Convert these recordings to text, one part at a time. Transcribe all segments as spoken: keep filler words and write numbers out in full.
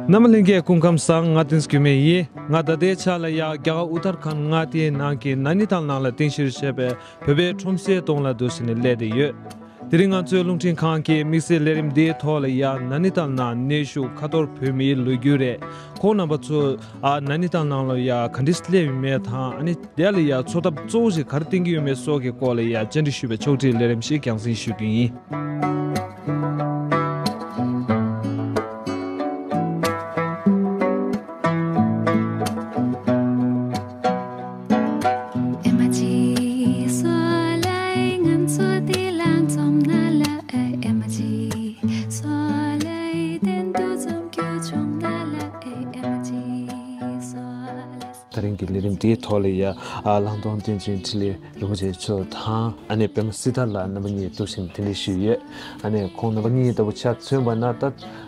རྣམ་པ་ལྷན་རྒྱས་སྐུ་ཁམས་བཟང་། ང་བསྟན་འཛིན་སྒྱུ་མེ་ཡིན། ང་ད་ལྟའི་ཆ་ལ་ཡ་རྒྱ་གར་ཨུ་ཐར་ཁཱན་མངའ་སྡེའི་ནང་གི་ན་ནི་ཐལ་ནང་ལ་རྟེན་གཞིར་བྱས་པའི་བོད་པའི་ཁྲོམ་སའི་གདོང་ལ་འདུག་སེ་ནས་སླེབས་བསྡད་ཡོད། དེ་རིང་ང་ཚོའི་རླུང་འཕྲིན་ཁང་གི་དམིགས་བསལ་ལས་རིམ་འདིའི་ཐོག་ལ་ཡ་ན་ནི་ཐལ་ནང་གནས་བཞུགས་ཁ་ཐོར་བོད་མིའི་ལོ་རྒྱུས་རེད། ཁོང་རྣམ་པ་ཚོ་ཨ་ན་ནི་ཐལ་ནང་ལ་ཡ་ག་འདྲས་སླེབས་ཡོད་མེད་དང་ཨ་ནི་དེ་ལ་ཡ་འཚོ་ཐབས་གཙོ་བོ་ཞིག་ག་རེ་བསྟེན་གྱི་ཡོད་མེད་སོགས་ཀྱི་སྐོར་ལ་ཡ་བཅར་འདྲི་ཞུས་པའི་ཕྱོགས་སྒྲིག་ལས་རིམ་ཞིག་རྒྱང་སྲིང་ཞུ་རྒྱུ་ཡིན། ད་རིང་གི་ལས་རིམ་འདིའི་ཐོག་ལ་ཡ་ཨ་ལྷག་མཐོང་བསྟན་འཛིན་འཕྲིན་ལས་རིན་པོ་ཆེ་མཆོག་དང་ཨ་ནེ་པད་མ་སྲི་ཐར་ལགས་རྣམ་པ་གཉིས་འདུག་སེ་དེ་འདྲ་ཞུས་ཡོད། ཨ་ནེ་ཁོང་རྣམ་པ་གཉིས་ལྟ་བུ་ཆ་མཚོན་པ་ན་ད་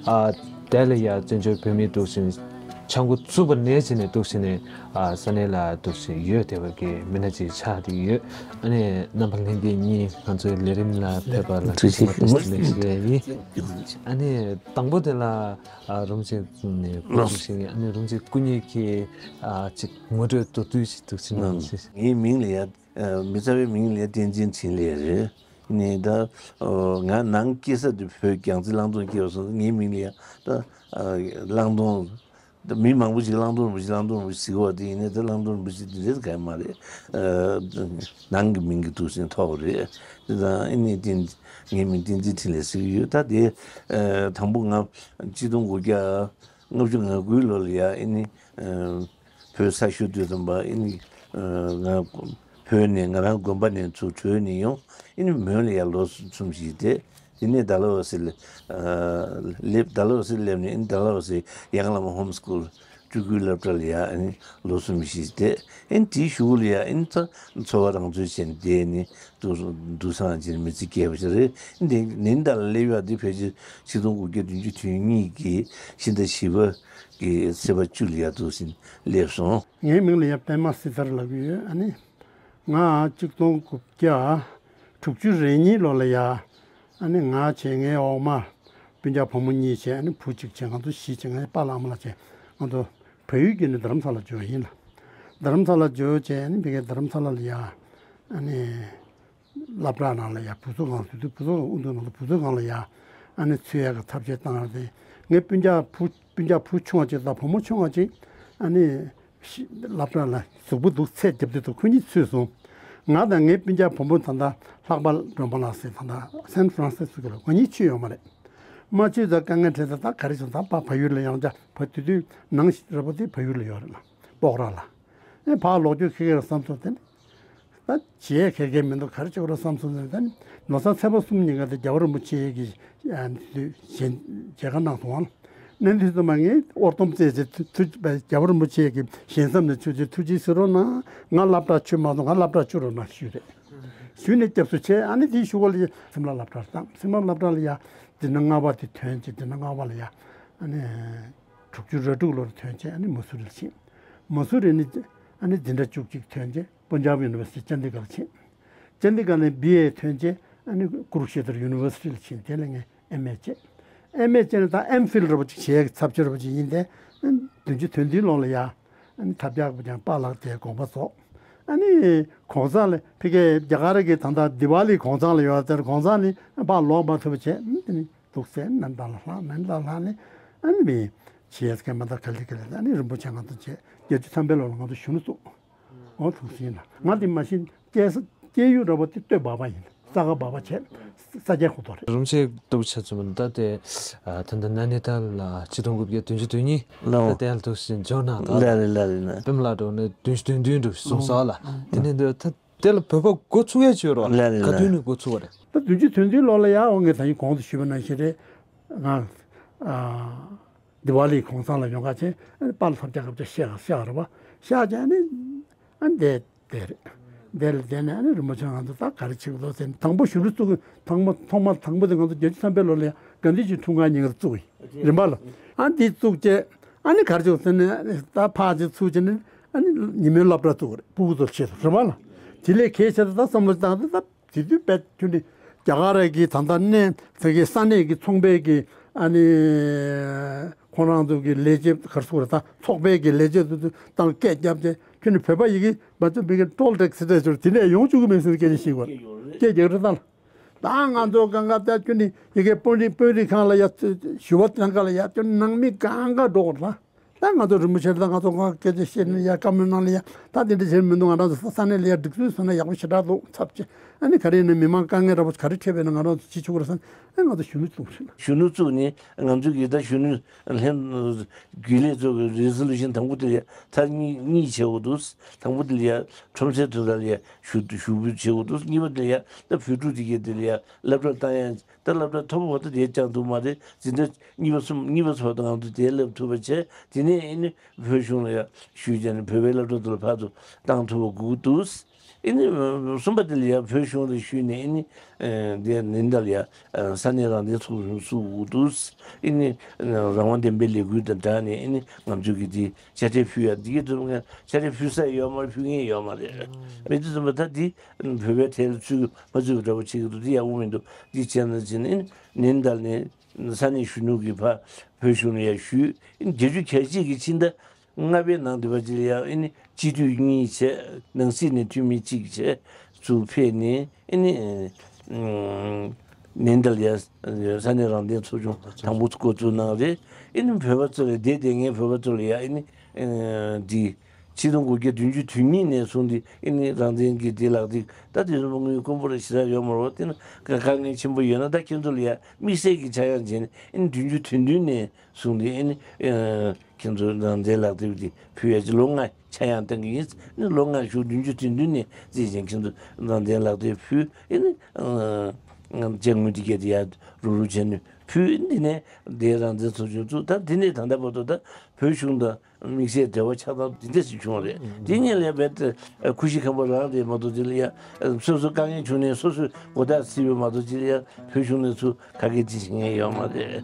ཨ་དེ་ལ་ཡ་བཙན་བྱོལ་བོད་མིའི་འདུག་སེ་ཆ་འགོ་བཙུགས་པ་ནས་བྱས་ནས་འདུག་སེ་ནས་ཨ་ས་གནས་ལ་འདུག་སེ་ཡོད་བསྡད་པ་གི་མི་སྣ་ཅིག་ཆགས་བསྡད་ཡོད། ཨ་ནེ་རྣམ་པ་ལྷན་རྒྱས་གཉིས་ང་ཚོའི་ལས་རིམ་ལ་ཕེབས་པ་ལ་ཐུགས་རྗེ་ཆེ་ཞུ་ཡ་ཡིན། ཨ་ནེ་དང་པོ་དེ་ལ། ཨ་རུམ་ཆེ་ནས་སྐུ་ཞིག་ཨ་ནི་རུམ་ཆེ་སྐུ་ཉིད་ཀྱི་ཨ་ཅིག་ངོ་སྤྲོད་མདོར་བསྡུས་ཤིག་འདུག་ཟེར་ན་ཞེས། ངའི་མིང་ལ་ཡ་མི་རྩ་བའི་མིང་ལ་ཡ་བསྟན་འཛིན་འཕྲིན་ལས་རེད། ནས་ད་ང་ནང་སྐྱེས་ས་དེ་བོད་རྒྱལ་རྩེ་གླང་མདོག་སྐྱེས་པ་སོང་ཙང་ངའི་མིང་ལ་ཡ་ད་གླང་མདོག་ད་མི་མང་པོ་ཞིག་གླང་མདོག་རིན་པོ་ཆེ་གླང་མདོག་རིན་པོ་ཆེ་ཟེར་གི་ཡོད་པ་དེ་ཡིན་ནའི་ད་གླང་མདོག་རིན་པོ་ཆེ་དེ་འདྲ་གང་ཡང་མ་རེད། ནང་གི་མིང་གི་འདུག་ཟེར་ཐོགས་རེད། དེ་དང་ཨ་ནི་བསྟན་ངའི་མིང་བསྟན་འཛིན་འཕྲིན་ལས་ཟེར་གྱི་ཡོད། ད་དེ་དང་པོ་ང་གཅིག་སྟོང་དགུ་བརྒྱ་ལྔ་བཅུ་ང་དགུའི་ལོ་ལ་ཡ་ཨ་ནི་བོད་ས་ཞུ་དུས་ཙམ་པ་ཨ་ནི་ང་བོད་ནས་ང་རང་དགོན་པ་ནས་ཚུར་བྲོས་ནས་ཡོང་ཨ་ནི་མོན་ལ་ཡ་ལོ་གསུམ་ཞིག་བསྡད། དེ་ནས་ཌལ་ཧོ་སི་ལ་སླེབས། ཌལ་ཧོ་སི་སླེབས་ནས་ཨ་ནི་ཌལ་ཧོ་སི་ཡང་བླ་མ་ཧོམ་སྐུལ་སྤྲུལ་སྐུའི་སློབ་གྲྭ་ལ་ཡ་ཨ་ནི་ལོ་གསུམ་ཞིག་བསྡད། ཨ་ནི་དེའི་གཞུག་ལ་ཡ་ཨ་ནི་ད་འཚོ་བ་རང་ཚོད་བྱས་ནས་བསྡད་ནས་འདུག་འདུག་སང་ཅིག་མི་ཚེ་སྐྱེལ་བ་ཞིག་རེད། ཨ་ནི་དེ་ནིན་ཌ་ལ་སླེབས་ཡ་དེ་ཕལ་ཆེར་ཆིག་སྟོང་དགུ་བརྒྱ་བདུན་ཅུ་དོན་གཉིས་ཀྱི་ཕྱི་ཟླ་བཞི་པ་གི་ཚེས་པ་བཅུ་ལ་ཡ་འདུག་སེ་སླེབས་སོང་། ངའི་མིང་ལ་ཡ་པད་མ་སྲི་ཐར་ལབ་ཀྱི་ཡོད། ཨ་ནི་ང་གཅིག་སྟོང་དགུ་བརྒྱ་དྲུག་ཅུ་རེ་གཉིས་ལོ་ལ་ཡ། ཨ་ནི་ང་བྱས་ངའི་འོག་མ་སྤུན་ཀྱག་བུ་མོ་གཉིས་བྱས་ཨ་ནི་བུ་གཅིག་བྱས་ང་ཚོ་བཞི་བྱས་ངའི་པཱ་ལགས་ཨ་མ་ལགས་བྱས་ང་ཚོ་བལ་ཡུལ་བརྒྱུད་ནས་རྡ་རམ་ས་ལ་འབྱོར་བ་ཡིན་ལ། རྡ་རམ་ས་ལ་འབྱོར་བྱས་ཨ་ནི་ཕ་གིའི་རྡ་རམ་ས་ལ་ལ་ཡ་ཨ་ནི་སློབ་གྲྭ་ནང་ལ་ཡ་བུ་གསོ་ཁང་དེ་དུས་བུ་གསོ་ཁང་དབུ་འཛུགས་ནང་དུ་བུ་གསོ་ཁང་ལ་ཡ་ཨ་ནི་ཚུད་ཡ་གི་ཐབས་ཤེས་བཏང་ཡ་དེ་ངའི་སྤུན་ཀྱག་བུ་སྤུན་ཀྱག་བུ་ཆུང་བ་གཅིག་དང་བུ་མོ་ཆུང་བ་གཅིག་ཨ་ནི། ཤི་སློབ་གྲྭ་ལ་གཟུགས་པོ་འདུག་ཚད་རྒྱབ་དུས་དུ་ཁོ་གཉིས་ཚུད་སོང་། ང་དང་ངའི་སྤུན་ཀྱག་བུ་མོ་ད་ལྟ་ལྷག་པ་སྒྲོལ་མ་ལགས་ཟེར་ད་ལྟ་སན་ཧྥ་རན་སི་སི་ཀོ་ལ་ཁོ་གཉིས་ཚུད་ཡོད་མ་རེད། མ་ཚུད་ད་དཀའ་ངལ་འཕྲད་ད་ད་ག་རེ་བྱུང་ད་ཕ་བལ་ཡུལ་ལ་ཡང་བསྐྱར་བ་དེ་དུས་ནང་ར་པོ་དེ་བལ་ཡུལ་ལ་ཡོད་རེད་ལ་སྤོག་ར་ལ། ཨེ་ཕར་ལོག་རྒྱུ་ཁེ་གེ་ར་བསམ་སོང་དེ་ནི། ད་བྱེད་ཁེ་གེ་མི་འདུག་ག་རེ་བྱེད་དགོས་ར་བསམ་སོང་དེ་ནི་ལོ་གསར་ཚེས་པ་གསུམ་ཉིན་ཀ་དེ་རྒྱལ་བ་རིན་པོ་ཆེ་གི་ཞལ་མཇལ་ཁ་གནང་སོང་བ་ལ། གནང་དུས་ཙམ་པ་ངས་དབུ་སྟོན་བཙལ་ཚེ་ཐུགས་རྗེ་རྒྱལ་བ་རིན་པོ་ཆེ་གི་ཞལ་མཚམས་ནས་ཆུ་ཆེ་ཐུགས་རྗེ་གཟིགས་རོགས་གནང་། ང་སློབ་གྲྭ་ཆུད་མ་སོང་ང་སློབ་གྲྭ་ཆུད་རོགས་གནང་ཞུས་རེད། ཞུས་ནས་སྐྱབས་སུ་མཆི། ཨ་ནི་དེའི་གཞུག་གུ་ལ་སིམ་ལ་སློབ་གྲྭར་བཏང་། སིམ་ལ་སློབ་གྲྭ་ལ་ཡ་འཛིན་གྲྭ་ལྔ་པ་དེ་ཐོན་རྗེས་འཛིན་གྲྭ་ལྔ་པ་ལ་ཡ་ཨ་ནི་དྲུག་ཅུ་རེ་དྲུག་ལོར་ཐོན་རྗེས་ཨ་ནི་མ་སུ་རི་ལ་ཕྱིན། མ་སུ་རི་ནས་ཨ་ནི་འཛིན་གྲྭ་བཅུ་གཅིག་ཐོན་རྗེས་པུན་ཇབ་ཡུ་ནི་ཝར་སི་ཊི་ཅན་དི་གྷར་ཕྱིན། ཅན་དི་གྷར་ནས་བི་ཨེ་ཐོན་རྗེས་ཨ་ནི་ཀུ་རུ་ཤེ་ཏྲ་ཡུ་ནི་ཝར་སི་ཊི་ལ་ཕྱིན། དེ་ལ་ངས་ཨེམ་ཨེ་བྱས། ཨེམ་ཨེ་བྱས་ནས་ད་ཨེམ་ཕིལ་འདྲ་པོ་ཅིག་བྱེད་ཡག་གི་ཚབ་བྱེད་འདྲ་པོ་ཅིག་ཡིན་ཏེ། བདུན་ཅུ་དོན་བདུན་ལོ་ལ་ཡ་ཨ་ནི་ཐབས་ཆག་པོ་ཀྱང་པཱ་ལགས་དེའི་དགོངས་པ་རྫོགས། ཨ་ནི་གོང་ས་ལ་ཕ་གིའི་རྒྱ་གར་གྱི་ད་ལྟ་དི་ཝ་ལི་གོང་ས་ལ་ཡོད་དེར་གོང་ས་ནས་པཱ་ལོག་མ་ཐུབ་པ་བྱས། ཨ་ནི་དེ་ནི་འདུག་སེ་ནན་ཏང་ལ་ལྷག་ནན་ཏང་ལྷག་ནས་ཨ་ནི་མི་བྱེད་ཡས་མ་ད་ག་ལེ་ག་ལེ་ཨ་ནི་རིན་པོ་ཆེ་ང་ཚོ་བྱས་བརྒྱད་ཅུ་ཐམ་པའི་ལོ་ལ་ང་ཚོ་གཞོན་ནུ་བཙུགས། འོ་ཐུགས་སྲས་ཡིན་ལ། ང་དེ་མ་གཞི་སྐྱེས་ས་སྐྱེས་ཡུལ་ར་བ་དེ་སྟོད་འབའ་པ་ཡིན། ས་ག་འབའ་པ་བྱས། ས་སྐྱ་ཁུ་ཐོག་རེད། རུམ་ཆེ་ལྟ་བུ་ཆ་ཚུ་མ་ད་དེ་ད་ལྟ་ན་ནི་ཏཱ་ལ་ཆིག་སྟོང་དགུ་བརྒྱ་བདུན་ཅུ་དོན་གཉིས་ལའོ་ད་དེ་ལ་ཐུགས་སྲས་འཇོག་གནང་ད་ལ་ལ་ལ་ལ་ལ་པེམ་ལ་འགྲོ་ནས་བདུན་ཅུ་དོན་བདུན་འགྲོ་སོང་ས་ལ། དེ་ནས་འདི་ད་དེ་ལ་བོད་པ་འགོ་ཚུགས་ཡས་བྱོས་རོགས་ལ་ལ་ལ་ག་དུས་ནས་འགོ་ཚུགས་པ་རེད། ད་བདུན་ཅུ་དོན་བདུན་ལོ་ལ་ཡ་འོ་ངས་ད་ཡིན་གོང་དུ་ཞུས་པ་ནང་བཞིན་རེད། ང་ཨ། དི་ཝ་ལི་གོང་ས་ལ་ཡོང་ག་ཆེ་ཨ་ནི་པཱ་ལགས་ཐབས་ཆག་སྐབས་ཆ་བཤད་ག་བཤད་ག་རེད་པ། བཤད་ཀྱང་ཨ་ནི་ཨ་ནི་བསྡད་བསྡད་རེད། བསྡད་ལ་བསྡད་ནས་ཨ་ནི་རིན་པོ་ཆེ་ང་ཚོ་ད་ག་རེ་བྱེད་དགོས་ཟེར་ནས་དང་པོ་གཞོན་ནུ་བཙུགས་ཐང་མ་ཐོག་མ་དང་པོ་དེ་ང་ཚོ་བརྒྱད་ཅུ་ཐམ་པའི་ལོ་ལ་ཡ་དགའ་ལྡན་ཆོས་འཁྲུངས་སྐར་ཉིན་ཀར་བཙུགས་ཡིན་རིམ་པ་ལ། ཨ་ནི་དེ་བཙུགས་རྗེས་ཨ་ནི་ག་རེ་བྱེད་དགོས་ཟེར་ནས་ཨ་ནི་ད་ཕར་ཅིག་ཚུར་ཅིག་ནས་ཨ་ནི་ཉིན་མོའི་སློབ་གྲྭ་བཙུགས་རེད། སྤུ་གུ་ཚོར་ཆེད་དུ་རིམ་པ་ལ། དེ་ལས་གལ་ཆེ་ད་ད་བསམ་བློ་བཏང་ད་ད། དེ་དུས་བེད་ཁྱོད་ནི་རྒྱ་གར་ར་གི་ད་ལྟ་གནས་ཚེ་གི་ས་གནས་ཀྱི་ཚོང་པའི་གི་ཨ་ནི་ ཁོང་རང་ཚོ་གི་ལས་བྱེད་ག་རེ་ཟེར་དགོས་རེད། ད་ཚོགས་པའི་གི་ལས་བྱེད་ཚོ་ཚོ་དང་སྐད་རྒྱབ་བྱས་ཁྱོད་ནི་བོད་པ་ཡི་གེ་མ་བརྩམས་པའི་གི་ཀྲོལ་ཏྲེག་སི་ཏྲེ་ཚོར་དེ་ནས་ཡོང་བཅུག་གི་མིན་ཟེར་སྐད་ཆ་བཤད་དགོས་རེད། སྐད་རྒྱག་རེད་ད། ད་ང་ཚོ་གང་ག་ད་ཁྱོད་ནི་ཡི་གེ་དཔོན་རིགས་དཔོན་རིགས་ཁང་ལ་ཡ་ཞུ་བ་གང་ག་ལ་ཡ་ཁྱོད་ནང་མི་གང་ག་འགྲོ་དགོས་རེད་ད། ད་ང་ཚོ་རིན་པོ་ཆེ་ད་ང་ཚོ་ཁོང་སྐད་ཆ་བཤད་ནས་ཡ་བཀའ་མོལ་གནང་ལ་ཡ་ད་དེ་འདྲ་བྱེད་མི་འདུག་ང་རང་ཚོ་ས་གནས་ལ་ཡ་སྒྲིག་སྲོལ་སོང་ན་ཡག་པོ་ཞེ་དྲག་འདུག་ཚབ་ཆེ། ཨ་ནི་ག་རེ་ཡིན་ན་མི་མང་དཀའ་ངལ་འདྲ་པོ་ག་རེ་འཕྲད་པས་ན་ང་རང་ཚོ་ཅི་བྱེད་དགོས་རེད་ཟེར་ན་ཨ་ང་ཚོ་གཞོན་ནུ་བཙུགས་རེད། གཞོན་ནུ་བཙུགས་ནས་ང་ཚོ་གི་ད་གཞོན་ནུ་ལྷན་རྒྱུན་ལས་ཚོ་གི་རེ་སོ་ལུ་ཤན་དང་པོ་དེ་ལ་ཡ་ཚར་གཉིས་གཉིས་བྱེད་དགོས་འདུག་དང་པོ་དེ་ལ་ཡ་ཁྲོམ་སའི་དོ་དག་ལ་ཡ་ཞུ་ཞུ་འབོད་བྱེད་དགོས་འདུག་གཉིས་པ་དེ་ལ་ཡ་ད་བོད་ཕྲུག་དེ་གས་དེ་ལ་ཡ་སློབ་གྲྭ་བཏང་ཡ། ད་སློབ་གྲྭ་མཐོ་པོ་བར་དུ་དེ་ཀྱང་འདུག་མ་རེད། འཛིན་གྲྭ་གཉིས་པ་གསུམ་གཉིས་པ་ཚོ་བར་དུ་ང་ཚོ་དེ་སླེབས་ཐུབ་པ་བྱས། དེ་ནས་ཨེ་ནི་བོད་གཞུང་ལ་ཡ་ཞུས་བྱས་ནས་བོད་པའི་སློབ་གྲྭ་དེ་ལ་ཕར་ཚུར་བཏང་ཐུབ་པ་དགོས་འདུག་ཨེ་ནི་གསུམ་པ་དེ་ལ་ཡ་བོད་གཞུང་ལ་ཞུས་ནས་ཨེ་ནི་དེ་ནིན་ད་ལ་ཡ་ས་གནས་རང་བདེན་ཚོགས་ཆུང་བཙུགས་དགོས་འདུག་ཨེ་ནི་རང་དབང་བདེན་པའི་ལས་འགུལ་དང་སྦྲགས་ནས་ཨེ་ནི་ང་ཚོ་གི་དེ་དཔྱ་ཁྲལ་ཕུལ་ཡ་འདི་གི་དུས་ང་དཔྱ་ཁྲལ་ཕུལ་ས་ཡོད་མ་རེད། ཕུལ་མཁན་ཡོད་མ་རེད། མི་དེ་ཚོ་མ་ད་འདི་བོད་པའི་གྲལ་ལ་ཚུད་མ་ཚུད་པ་འདྲ་པོ་བྱེད་ཀྱི་འདུག་འདི་ཡག་པོ་མི་འདུག་འདི་བྱས་ན་བྱས་ནས་ནིན་ད་ནས་ས་གནས་གཞོན་ནུ་གི་ཕ་བོད་གཞུང་ལ་ཡ་ཞུས། བརྒྱད་ཅུ་གྱ་གཅིག་གི་ཕྱི་ཟླ་ལྔ་པའི་ནང་དེ་བ་ཅིག་ལ་ཡ་ཨེ་ནི་སྤྱི་འཐུས་གཉིས་བྱས། ནང་སྲིད་ནས་འཐུས་མི་གཅིག་བྱས་ཚུར་ཕེབས་ནས་ཨེ་ནི་ནིན་ད་ལ་ཡ་ས་གནས་རང་བདེན་ཚོགས་ཆུང་དང་པོ་འགོ་བཙུགས་གནང་རེད། ཨེ་ནི་བོད་པ་ཚོ་ལ་བསྡད་བསྡད་མཁན་བོད་པ་ཚོ་ལ་ཡ་ཨེ་ནི་འདི། ཆིག་སྟོང་དགུ་བརྒྱ་བདུན་ཅུ་དོན་གཉིས་ནས་བཟུང་སྟེ་ཨེ་ནི་རང་བཙན་གྱི་བདེ་ལག་དེ་ད་དེ་ཚོ་དངུལ་དཀོན་པོ་རེ་ཞེ་དྲག་ཡོད་མ་རེད། དེ་ན་དཀའ་དཀའ་ངལ་ཆེན་པོ་ཡོད་ན་ད་ཁྱེད་ཚོ་ལ་ཡ་དམིགས་བསལ་གྱི་ཆག་ཡང་བྱས་ནས་ཨེ་ནི་བདུན་ཅུ་དོན་བདུན་ནས་བཟུང་སྟེ་ཨེ་ནི་ཁྱེད་ཚོ་རང་བཙན་ལག་དེབ་དེ་ཕུལ་ཡ་ཅིག་ལོ་ལྔ་ཆག་ཡང་བཏང་གི་ཡིན། ཨེ་ནི་ལོ་ལྔ་གཞུག་བདུན་ཅུ་དོན་བདུན་ནས་རྩིས་བྱས་ཁྱེད་ཚོ་རང་བཙན་ལག་དེབ་ཕུལ། ཨེ་ནི་ཅ་དངུལ་དེ་གས་དེ་ཡ་རུག་རུག་བྱས་ནས་ཕུལ། འདི་ནས་དེ་རང་བཙན་ཚོགས་ཆུང་བཙུགས། ད་འདི་ནས་ད་ལྟ་བར་དུ་ད་བོད་གཞུང་དང་དམིགས་བསལ་འབྲེལ་བ་ཆགས་སྟངས་འདི་འདྲ་ཞིག་བྱུང་བ་རེད། དེ་ཉིད་ལས་རྦད་ཁུ་ཤི་ཁམ་པ་རང་རེད་མ་གཏོགས་དེ་ལ་ཡ་སོ་སོ་དཀའ་ངལ་བྱུང་ནས་སོ་སོས་མགོ་བཏགས་སྲིད་པ་མ་གཏོགས་དེ་ལ་ཡ་བོད་གཞུང་ནས་ཚུར་ག་གེ་ཅི་བྱེད་མཁན་ཡོད་མ་རེད།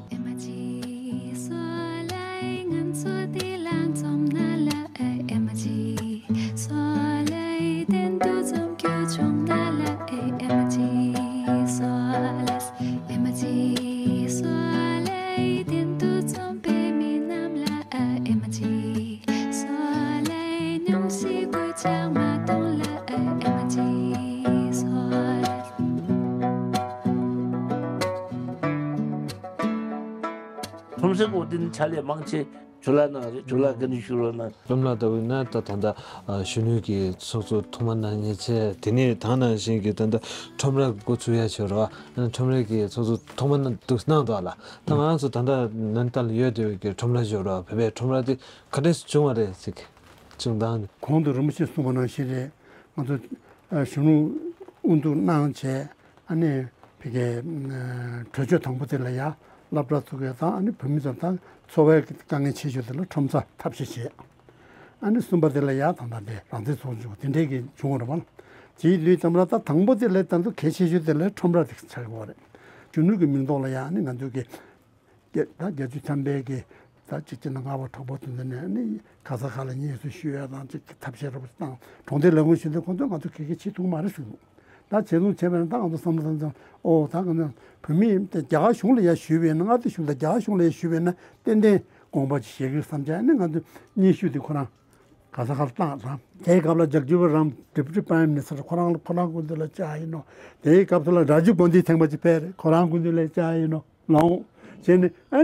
ཁྲོམ་སའི་སྐོར་འདི་ནི་ཕྱག་ལས་མང་ཆེ་ཇོ་ལགས་གནང་རེད། ཇོ་ལགས་བཀའ་འདྲི་ཞུ་རོགས་གནང་། ཁྲོམ་ལ་ལྟ་བུ་ན་ད་ད་ལྟ་གཞོན་ནུ་གི་ཚོགས་གཙོ་ཐོག་མ་གནང་མཁན་བྱས། དེ་ནས་ད་ནང་བཞིན་གྱི་ད་ལྟ་ཁྲོམ་ར་འགོ་ཚུགས་ཡ་བྱོས་རོགས། ཁྲོམ་རའི་གི་ཚོགས་གཙོ་ཐོག་མ་གནང་འདུག་གནང་འདུག་ལ། ད་ང་རང་ཚོ་ད་ལྟ་ནན་ཏན་ལ་ཡོད་བསྡད་པའི་གི་ཁྲོམ་ར་བྱོས་རོགས། བོད་པའི་ཁྲོམ་ར་དེ་ག་འདྲས་སུ་བྱུང་བ་རེད་ཟེར་གི་བྱུང་སྟངས་ནི། གོང་དུ་རིན་པོ་ཆེས་གསུངས་པ་ནང་བཞིན་རེད། ང་ཚོ་གཞོན་ནུ་དབུ་འཛུགས་གནང་བྱས། ཨ་ནི་ཕ་གིའི་གྲོས་ཆོད་དང་པོ་དེ་ལ་ཡ་སློབ་གྲྭ་ཚུགས་ཡ་དང་། ཨ་ནི་བོད་མི་ཚོར་དང་འཚོ་བའི་དཀའ་ངལ་ཆེ་ཤོས་དེ་ལ་ཁྲོམ་ས་ཐབས་ཤེས་བྱས། ཨ་ནི་གསུམ་པ་དེ་ལ་ཡ་ད་ལྟ་དེ་རང་བཙན་ཚོགས་ཆུང་དེ་འདྲས་ཀྱི་བྱུང་བ་རེད་པ། དེའི་ལུས་ཙམ་ར་ད་དང་པོ་དེ་ལ་ད་ཚོ་གལ་ཆེ་ཤོས་དེ་ལ་ཁྲོམ་ར་དེ་ཆགས་ཡོད་རེད། གཞོན་ནུ་གི་མིང་ཐོག་ལ་ཡ་ཨ་ནི་ང་ཚོ་གི་བརྒྱ་ད་བརྒྱད་ཅུ་ཐམ་པའི་གི་ད་གཅིག་བྱས་ན་ལྔ་པ་དྲུག་པ་དེ་ཚོ་ནས་ཨ་ནི་ག་ས་ག་ལ་སྙན་སེང་ཞུ་ཡ་དང་གཅིག་གི་ཐབས་ཤེས་རོབ་བཏང་། གྲོང་སྡེ་ལས་ཁུངས་ཞུ་དུས་ཁོང་ཚོས་ང་ཚོ་ག་གེ་བྱེད་ཐུབ་མ་རེད་ཟེར་གི་འདུག་ད་བྱས་ཙང་བྱས་པ་ཡིན་ན་ད་ང་ཚོ་བསམ་བློ་བཏང་ཙང་ཨོ་ད་ང་ཚོ་བོད་མི་དེ་རྒྱ་གར་གཞུང་ལ་ཡ་ཞུས་པ་ཡིན་ན། མངའ་སྡེ་གཞུང་དང་རྒྱ་གར་གཞུང་ལ་ཡ་ཞུས་པ་ཡིན་ན་ཏན་ཏན་དགོངས་པ་ཅིག་བཞེས་ཀྱི་རེད་བསམ་བྱས། ཨ་ནི་ང་ཚོས་སྙན་ཞུ་དེ་ཁོ་རང་ག་ས་ག་ལ་བཏང་ར། དེའི་སྐབས་ལ་ཇག་ཇི་བ་རམ་Deputy Prime Minister ཁོ་རང་ལ་ཁོ་རང་སྐུ་མདུན་ལ་བཅར་ཡིན་ནོ། དེའི་སྐབས་སུ་ལ་ར་ཇིབ་གྷན་དྷི་ཐེངས་མ་གཅིག་ཕེབས་རེད། ཁོ་རང་སྐུ་མདུན་ལ་བཅར་ཡིན་ནོ། ལོང་བྱས་ནས་ཨ་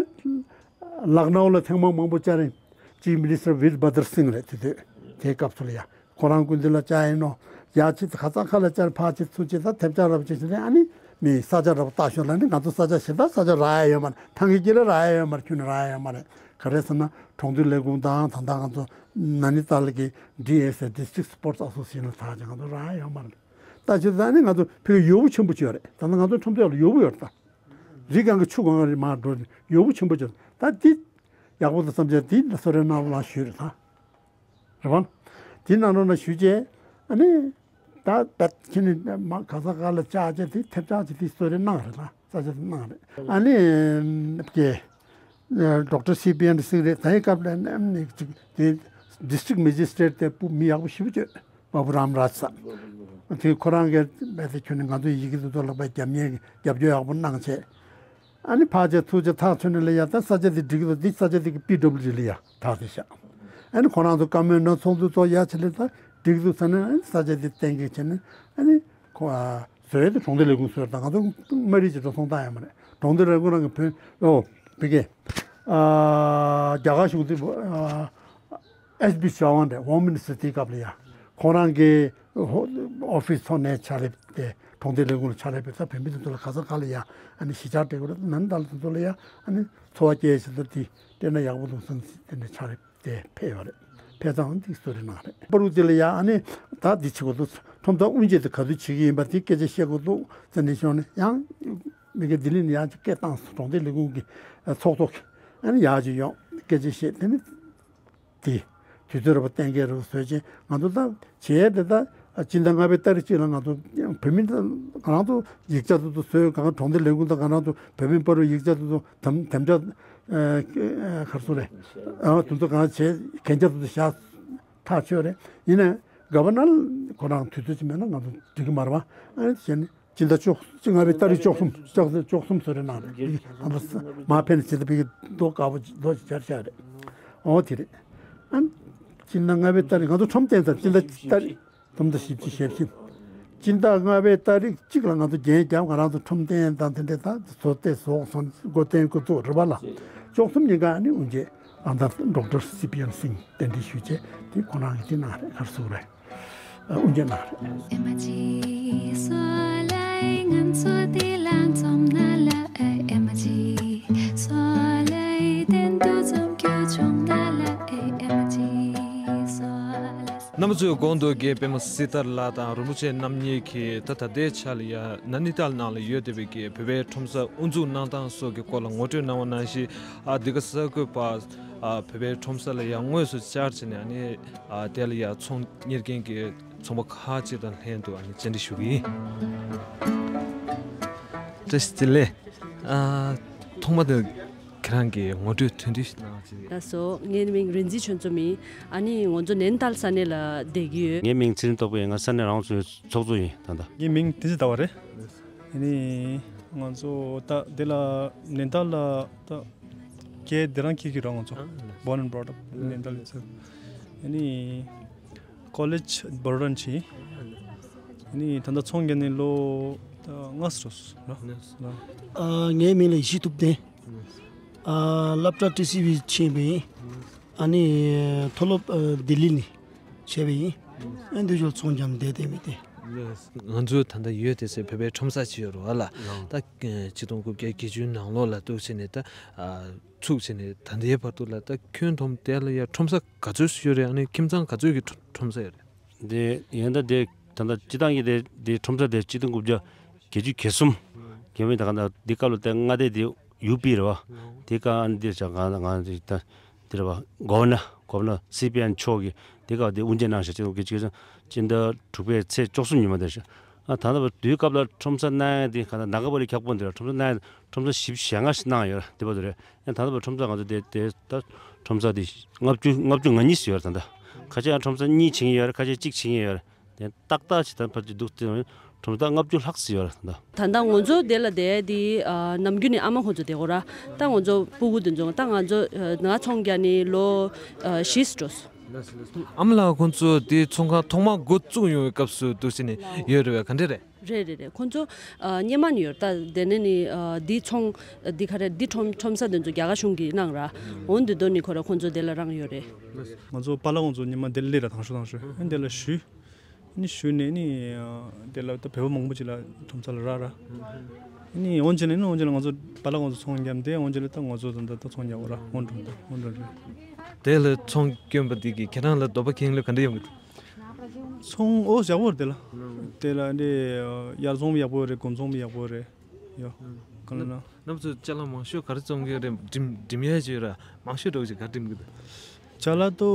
ལག་ནའུ་ལ་ཐེངས་མ་མང་པོ་བཅར་རེད། Chief Minister Veerbhadra Singh རེད་དེ་དུས། དེའི་སྐབས་སུ་ལ་ཡ་ཁོ་རང་སྐུ་མདུན་ལ་བཅར་ཡིན་ནོ། ཡ་ཅི་ག་ས་ག་ལ་བཅར་ཕར་ཅི་ཚུར་ཅི་ད་ཐེབས་ཆག་རབ་ཅི་བྱས་ནས་ཨ་ནི་མི་ས་ཆ་རབ་ལྟ་ཤོག་ལ་ནི་ང་ཚོ་ས་ཆ་ཞེ་དྲག་ས་ཆ་རག་ཡ་ཡོད་མ་རེད། ཐང་གི་དཀྱིལ་ལ་རག་ཡ་ཡོད་མ་རེད། ཁྱོན་ནས་རག་ཡ་ཡོད་མ་རེད། ག་རེ་ཟེར་ན་གྲོང་སྡེ་ལས་ཁུངས་དང་ད་ལྟ་ང་ཚོ་ན་ནི་ཏཱ་ལ་གི་ཌི་ཨེ་སི་ཨེ་District Sports Association ལ་ཐག་ཅིག་ང་ཚོ་རག་ཡོད་མ་རེད། ད་ཅི་ད་ནི་ང་ཚོ་ཕ་གི་ཡོད་པོ་ཆེན་པོ་ཅིག་ཡོད་རེད། ད་ལྟ་ང་ཚོ་ཁྲོམ་སྡེ་ལ་ཡོད་པོ་ཡོད་རེད། ད་རི་སྒང་གི་ཆུ་སྒང་ག་རེ་མར་འགྲོ་ཡོད་པོ་ཆེན་པོ་ཅིག་ཡོད་རེད། ད་འདི་ཡག་པོ་འདུག་བསམ་བྱས་འདི་ལ་གསོལ་རས་གནང་རོགས་གནང་ཞུས་རེད་ད། རེད་པ། འདི་གནང་རོགས་གནང་ཞུས་རྗེས་ཨ་ནི་ད་ད་ཁྱེད་ནི་མ་ག་ས་ག་ལ་བཅར་བྱས་དེ་ཐེབས་ཆག་ཅིག་དེ་གསོལ་རས་གནང་རེད་ད། ས་ཆ་དེ་གནང་རེད། ཨ་ནི་ཀྱེ། Doctor C Biren Singh རེད། དེའི་སྐབས་ལ་ནམ་ནས་ཅིག་དེ་District Magistrate དེ་སྤུ་མི་ཡག་པོ་ཞེ་པོ་ཅིག་ཡོད། Baburam Raj ཟེར། དེ་ཁོ་རང་གིས་རྦད་དེ་ཁྱོན་ནས་ང་ཚོའི་ཡི་གེ་དེ་ཚོ་ལག་པ་རྒྱབ་ཉེས་ཀྱི་རྒྱབ་སྐྱོར་ཡག་པོ་གནང་བྱས། ཨ་ནི་ཕར་ཆེ་ཚུར་ཆེ་ཐག་ཆོད་ནས་ལ་ཡ་ད་ས་ཆ་དེ་འགྲིག་གི་འདུག་འདི་ས་ཆ་དེ་གི་པི་ཌབ་ལིའུ་ཌི་ལ་ཡ་ཐག་དེ་བཞག་ཨ་ནི་ཁོ་རང་ཚོ་བཀའ་མོལ་གནང་ཚོགས་འདུ་ཚོགས་ཡ་ཆེ་ལེ་ད་འགྲིག་གི་འདུག་ཟེར་ནས་ཨ་ནི་ས་ཆ་དེ་གཏན་འཁེལ་བྱས་ནས་ཨ་ནི་ཁོ་ཨ་བཟོས་ཏེ་གྲོང་སྡེ་ལས་ཁུངས་བཟོས་ད་ང་ཚོ་མ་རིག་ཅིག་འགྲོ་སོང་བཏང་ཡ་མ་རེད། གྲོང་སྡེ་ལས་ཁུངས་རང་གི་བོད་ཨོ་བི་ཀེ་ཨ་རྒྱ་གར་གཞུང་དེ་ཨ་ཨེས་བི་ཤ་ཝན་རེད། ཧོམ་མི་ནི་སི་ཊར་དེའི་སྐབས་ལ་ཡ་ཁོ་རང་གི་ཨོ་ཧོ་ཨོ་ཕི་སི་ཚོ་ནས་ཕྱག་ལས་དེ་གྲོང་སྡེ་ལས་ཁུངས་ལ་ཕྱག་ལས་ཕེབས་ས་བོད་མི་དེ་ཚོ་ལ་ག་ས་ག་ལ་ཡ་ཨ་ནི་གཞིས་ཆགས་སྤྲད་དགོས་རེད། ནན་ཏན་དེ་ཚོ་ལ་ཡ་ཨ་ནི་འཚོ་བ་སྐྱེལ་བྱེད་ཚུལ་དེ་སྤྲད་ན་ཡག་པོ་འདུག་བསམ་སྟེ་ནས་ཕྱག་ལས་དེ་ཕེབས་ཡོད་རེད། ཕེབས་ཙང་འདི་གསོལ་རས་གནང་རེད། པ་རུ་དེ་ལ་ཡ་ཨ་ནི་ད་འདི་བྱེད་དགོས་འདུག་ཁྲོམ་ས་དབུ་འབྱེད་དེ་ག་དུས་བྱེད་ཀྱི་ཡིན་པ་དེ་སྐད་ཆ་བཤད་དགོས་འདུག་ཟེར་ནས་བྱུང་ནས་ཡང་མི་སྒེར་ལྡི་ལི་ནས་ཡང་ཅིག་སྐད་བཏང་སོང་། གྲོང་སྡེ་ལས་ཁུངས་ཀྱི་ཚོགས་གཙོ་གིས་ཨ་ནི་ཡག་ཅིག་ཡོང་སྐད་ཆ་བཤད་དེ་ནི་དེ་དུས་ཚོད་རེ་བ་གཏན་འཁེལ་རེ་བ་བཟོས་རྗེས་ང་ཚོ་ད་བྱས་དེ་ད་སྤྱི་ཟླ་ལྔ་པའི་ཏ་རིག་གཅིག་ལ་ང་ཚོ་བོད་མི་ད་ང་རང་ཚོ་ཡིག་ཆ་དེ་ཚོ་བཟོས། གང་གྲོང་སྡེ་ལས་ཁུངས་དང་ང་རང་ཚོ་བོད་མི་པ་རུ་ཡིག་ཆ་དེ་ཚོ་དམ་དམ་བཅའ་ཨ་ག་རེ་ཟེར་རེད། ཨ་དེ་ཚོ་གང་བྱས་གན་རྒྱ་དེ་ཚོ་བཞག་ཐག་ཆོད་རེད། ཡིན་ནའི་ག་བ་ན་ཁོ་རང་དུས་ཚོད་ཅིག་མེད་ན་ང་ཚོ་འགྲིག་གི་མ་རེད་པ། ཨ་ནི་བྱས་ནས་སྤྱི་ཟླ་བཅུ་གཅིག་ལྔ་པའི་ཏ་རིག་བཅུ་གསུམ་བཅུ་གསུམ་བཅུ་གསུམ་བཟོ་རེ་གནང་རེད། ཨ་མ་མ་ཕན་ནས་ཇི་ལྟ་བི་གི་རྡོ་དཀར་པོ་རྡོ་ཅིག་སྦྱར་བཞག་རེད། འོ་དེ་རེད། ཨ་ནི་སྤྱི་ཟླ་ལྔ་པའི་ཏ་རིག་ང་ཚོ་ཁྲོམ་སྟོན་ཚར། སྤྱི་ཟླ་ཏ་རིག་སྟོང་དང་བཞི་བཅུ་ཞེ་བཞི། སྤྱི་ཟླ་ལྔ་པའི་ཏ་རིག་གཅིག་ལ་ང་ཚོ་རྒྱན་བརྒྱབ། ང་རང་ཚོ་ཁྲོམ་སྟོན་དང་དེ་འདྲས་དང་བཟོ་ལྟ་བཟོ་སོང་། འགོ་འདྲེན་འགོ་བཙུགས་རེད་པ་ལ། བཅུ་གསུམ་ཉིན་ཀ་ཨ་ནི་དབུ་འབྱེད་ཨ་ད་ཌོག་ཊར་སི་པི་ཨེན་སིང་རྟེན་འབྲེལ་ཞུས་བྱས་དེ་ཁོ་རང་གིས་དེ་གནང་རེད། ག་རེ་ཟེར་རེད། ཨ་དབུ་འབྱེད་གནང་རེད། ཨེ་མ་ཇི་སོ་ལའི་ང་ཚོ་འདི་ལ་འཛོམས་ན་ལ་ཨེ་ཨེ་མ་ཇི་སོ་ལའི་གཏན་དུ་འཛོམས་རྒྱུ་བྱུང་ན་ལ་ཨེ་ཨེ་མ་ཇི་སོ་ལ། རྣམ་པ་ཚོས་གོང་དུ་རྒན་པད་མ་སྲི་ཐར་ལགས་དང་རིན་པོ་ཆེ་རྣམ་གཉིས་ཀྱིས་ད་ད་ལྟའི་ཆ་ལ་ཡ་ན་ནི་ཏཱལ་ནང་ལ་ཡོད་བསྡད་པའི་གི་བོད་པའི་ཁྲོམ་ས་དབུ་འཛུགས་གནང་སྟངས་སོགས་ཀྱི་སྐོར་ལ་ངོ་སྤྲོད་གནང་བ་ནང་བཞིན། ཨ་འདི་ག་གསར་འགོད་པ་ཨ་བོད་པའི་ཁྲོམ་ས་ལ་ཡ་དངོས་སུ་བཅར་བྱས་ནས་ཨ་ནི་ཨ་དེ་ལ་ཡ་ཚོང་གཉེར་མཁན་གྱི་ཚོང་པ་ཁག་ཅིག་དང་ལྷན་དུ་ཨ་ནི་བཅར་འདྲི་ཞུ་གི་ཡིན། བཀྲ་ཤིས་བདེ་ལེགས། ཨ་ཐོག་མ་དེ་ཁྱེད་རང་གི་ངོ་སྤྲོད་དོན་འགྲེལ་ཞིག་གནང་ཅིག་ལགས་སོ། ངའི་མིང་རིན་འཛིན་ཆོས་འཛོམས་ཡིན། ཨ་ནི་ང་ཚོ་ནན་ཏཱལ་ས་གནས་ལ་བསྡད་ཀྱི་ཡོད། ངའི་མིང་ཚེ་རིང་རྟོགས་པ་ཡིན། ང་ས་གནས་རང་དབང་ཚོགས་པའི་ཚོགས་གཙོ་ཡིན་ད་ལྟ། ངའི་མིང་བསྟན་འཛིན་ཟླ་བ་རེད། ཨ་ནི་ང་ཚོ་ད་འདི་ལ་ནན་ཏཱལ་ལ་ད་སྐྱེས་འདི་རང་སྐྱེས་ཀྱི་རང་ང་ཚོ་ཨ་ལགས། Born and brought up ནན་ཏཱལ་ཡིན་ཚེ། ཨ་ནི་ཀོ་ལེཇ་བྷ་རོ་ཌ་ནས་བྱས། ཨ་ནི་ད་ལྟ་ཚོང་རྒྱག་ནས་ལོ་ད་ལྔ་ཙམ་འགྲོ་སོང་ར། ལགས། ཨ་ངའི་མིང་ལ་ཡེ་ཤེས་ཐུབ་བསྟན། ཨ་སློབ་གྲྭ་ཊི་སི་ཝི་ཕྱིན་པ་ཡིན། ཨ་ནི་མཐོ་སློབ་ཨ་ལྡི་ལི་ནས་བྱས་པ་ཡིན། ཨ་འདི་ཞོར་ཚོང་རྒྱག་བསྡད་བསྡད་མི་དེ། ང་ཚོའི་ད་ལྟ་ཡོད་དེ་སའི་བོད་པའི་ཁྲོམ་ས་ཅིག་ཡོད་རེད་པ་ལགས། ད་ཆིག་སྟོང་དགུ་བརྒྱ་བརྒྱད་ཅུ་ནང་ལོགས་ལ་འདུག་བྱས་ནས་ད་ཚུགས་བྱས་ནས་ད་ལྟའི་བར་དུ་ལ་ད་ཁྱོན་བསྡོམས་དེ་ལ་ཡ་ཁྲོམ་ས་ག་ཚོད་ཡོད་རེད། ཨ་ནི་ཁྱིམ་ཚང་ག་ཚོད་ཀྱི་ཁྲོམ་ས་ཡོད་རེད། དེ་ཡིན་ད་དེ་ད་ལྟ་སྤྱི་བཏང་གི་དེ་དེ་ཁྲོམ་ས་དེ་ཆིག་སྟོང་དགུ་བརྒྱ་བརྒྱད་ཅུ་གྱ་གསུམ་གྱ་མི་ད་ག་ད་འདི་སྐབས་ལ་དེ་མངའ་སྡེ་དེ་ཡུ་པི་རེད་པ། དེ་སྐབས་ཨ་ནི་འདིར་ཆ་གང་ང་ད་འདིར་པ་གོ་བ་ན་གོ་བ་ན་སི་པི་ཨེན་མཆོག་གིས་དེ་སྐབས་དེ་དབུ་འབྱེད་གནང་ཤག་ཆིག་སྟོང་དགུ་བརྒྱ་བརྒྱད་ཅུ་གྱ་གསུམ་སྤྱི་ཟླ་དྲུག་པའི་ཚེས་བཅུ་གསུམ་ཉིན་མོ་དེར་ཤག་ཨ་ད་ལྟ་བར་དུས་སྐབས་ལ་ཁྲོམ་ས་གནང་ཡ་དེ་ག་ད་ནང་ཁ་པ་ལས་ཁྱག་པོ་འདིར་ཁྲོམ་ས་གནང་ཡ་ཁྲོམ་ས་བཞི་བཅུ་ཞེ་ལྔ་ཞིག་གནང་ཡོད་རེད། དེ་བར་དུ་རེད། ཡང་ད་ལྟ་བར་ཁྲོམ་ས་ང་ཚོ་དེ་དེ་ད་ཁྲོམ་ས་དེ་ལྔ་བཅུ་ལྔ་བཅུ་ང་གཉིས་ཤིག་ཡོད་རེད། ད་ལྟ་ཁ་ཤས་ཡང་ཁྲོམ་ས་གཉིས་བྱེད་ཀྱི་ཡོད་རེད། ཁ་ཤས་གཅིག་བྱེད་ཀྱི་ཡོད་རེད། དེ་ཏག་ཏག་ཅིག་ད་ཕར་ཅིག་འདུག་དེ་ཁྲོམ་ས་ལྔ་བཅུ་ལྷག་ཙམ་ཡོད་རེད། ད་ལྟ་ད་ལྟ་ང་ཚོ་དེ་ལ་བསྡད་དེ་ཨ་ནམ་རྒྱུན་ནས་ཨ་མ་ཁོང་ཚོ་བསྡད་ཀྱི་ཡོད་རེད། ད་ང་ཚོ་སྤུ་གུ་དེ་ཚོ་ད་ང་ཚོ་ཨ་ང་ཚོང་རྒྱག་ནས་ལོ་ཨ་བཞི་ཙམ་འགྲོ་སོང་། ཨ་མ་ལགས་ཁོང་ཚོ་དེ་ཚོང་ཁང་ཐོག་མ་འགོ་བཙུགས་ཡོང་བའི་སྐབས་སུ་འདུག་བྱས་ནས་ཡོད་རེད་པས། ག་འདྲ་རེད། རེད་རེད་རེད། ཁོང་ཚོ་ཨ་སྔོན་མ་ནས་ཡོད་རེད། ད་དེ་ནས་ནི་ཨ་འདི་ཚོང་འདི་ག་རེ་འདི་ཁྲོམ་ཁྲོམ་ས་དེ་ཚོ་རྒྱ་གར་གཞུང་གིས་གནང་ར། འོ་འདི་དོ་ནི་ཁོ་ར་ཁོང་ཚོ་དེ་ལ་རང་ཡོད་རེད། ང་ཚོ་པཱ་ལགས་ཁོང་ཚོ་སྔོན་མ་དེ་ལ་སླེབས་ར་དང་ཤོས་དང་ཤོས་ཨ་དེ་ལ་ཞུས། ནི་ཞུས་ནས་ནི་ཨ་དེ་ལ་ད་བོད་པ་མང་པོ་ཅིག་ལ་ཁྲོམ་ས་ལ་རག་ར། ནི་འོན་ཀྱང་ནི་འོན་ཀྱང་ང་ཚོ་པཱ་ལགས་ཁོང་ཚོ་ཚོང་རྒྱབ་དེ་འོན་ཀྱང་ལ་ད་ང་ཚོ་ད་ད་ཚོང་རྒྱག་གོ་ར་འོན་འགྲོ་ད་འོན་འགྲོ་རེད། དེ་ལ་ཚོང་སྐྱོན་པ་འདི་གིས་ཁྱེད་རང་ལ་འདོད་པ་ཁེངས་ལེ་ག་འདྲ་ཡོང་གི་འདུག་ཚོང་ཨོ་ཡག་པོ་རེད། དེ་ལ་དེ་ལ་འདི་ཡར་ཚོང་ཡག་པོ་རེད། དགུན་ཚོང་ཡག་པོ་རེད། ཡོ། གང་ལ་ན། རྣམ་ཚོ་ཅ་ལག་མང་ཤོས་ག་རེ་བཙོང་གི་རེད། འགྲིམ་འགྲིམ་ཡས་ཅིག་ཡོད་ར། མང་ཤོས་འགྲོ་གི་ཅིག་ག་རེ་འགྲིམ་གི་འདུག་ཅ་ལག་ཏོ།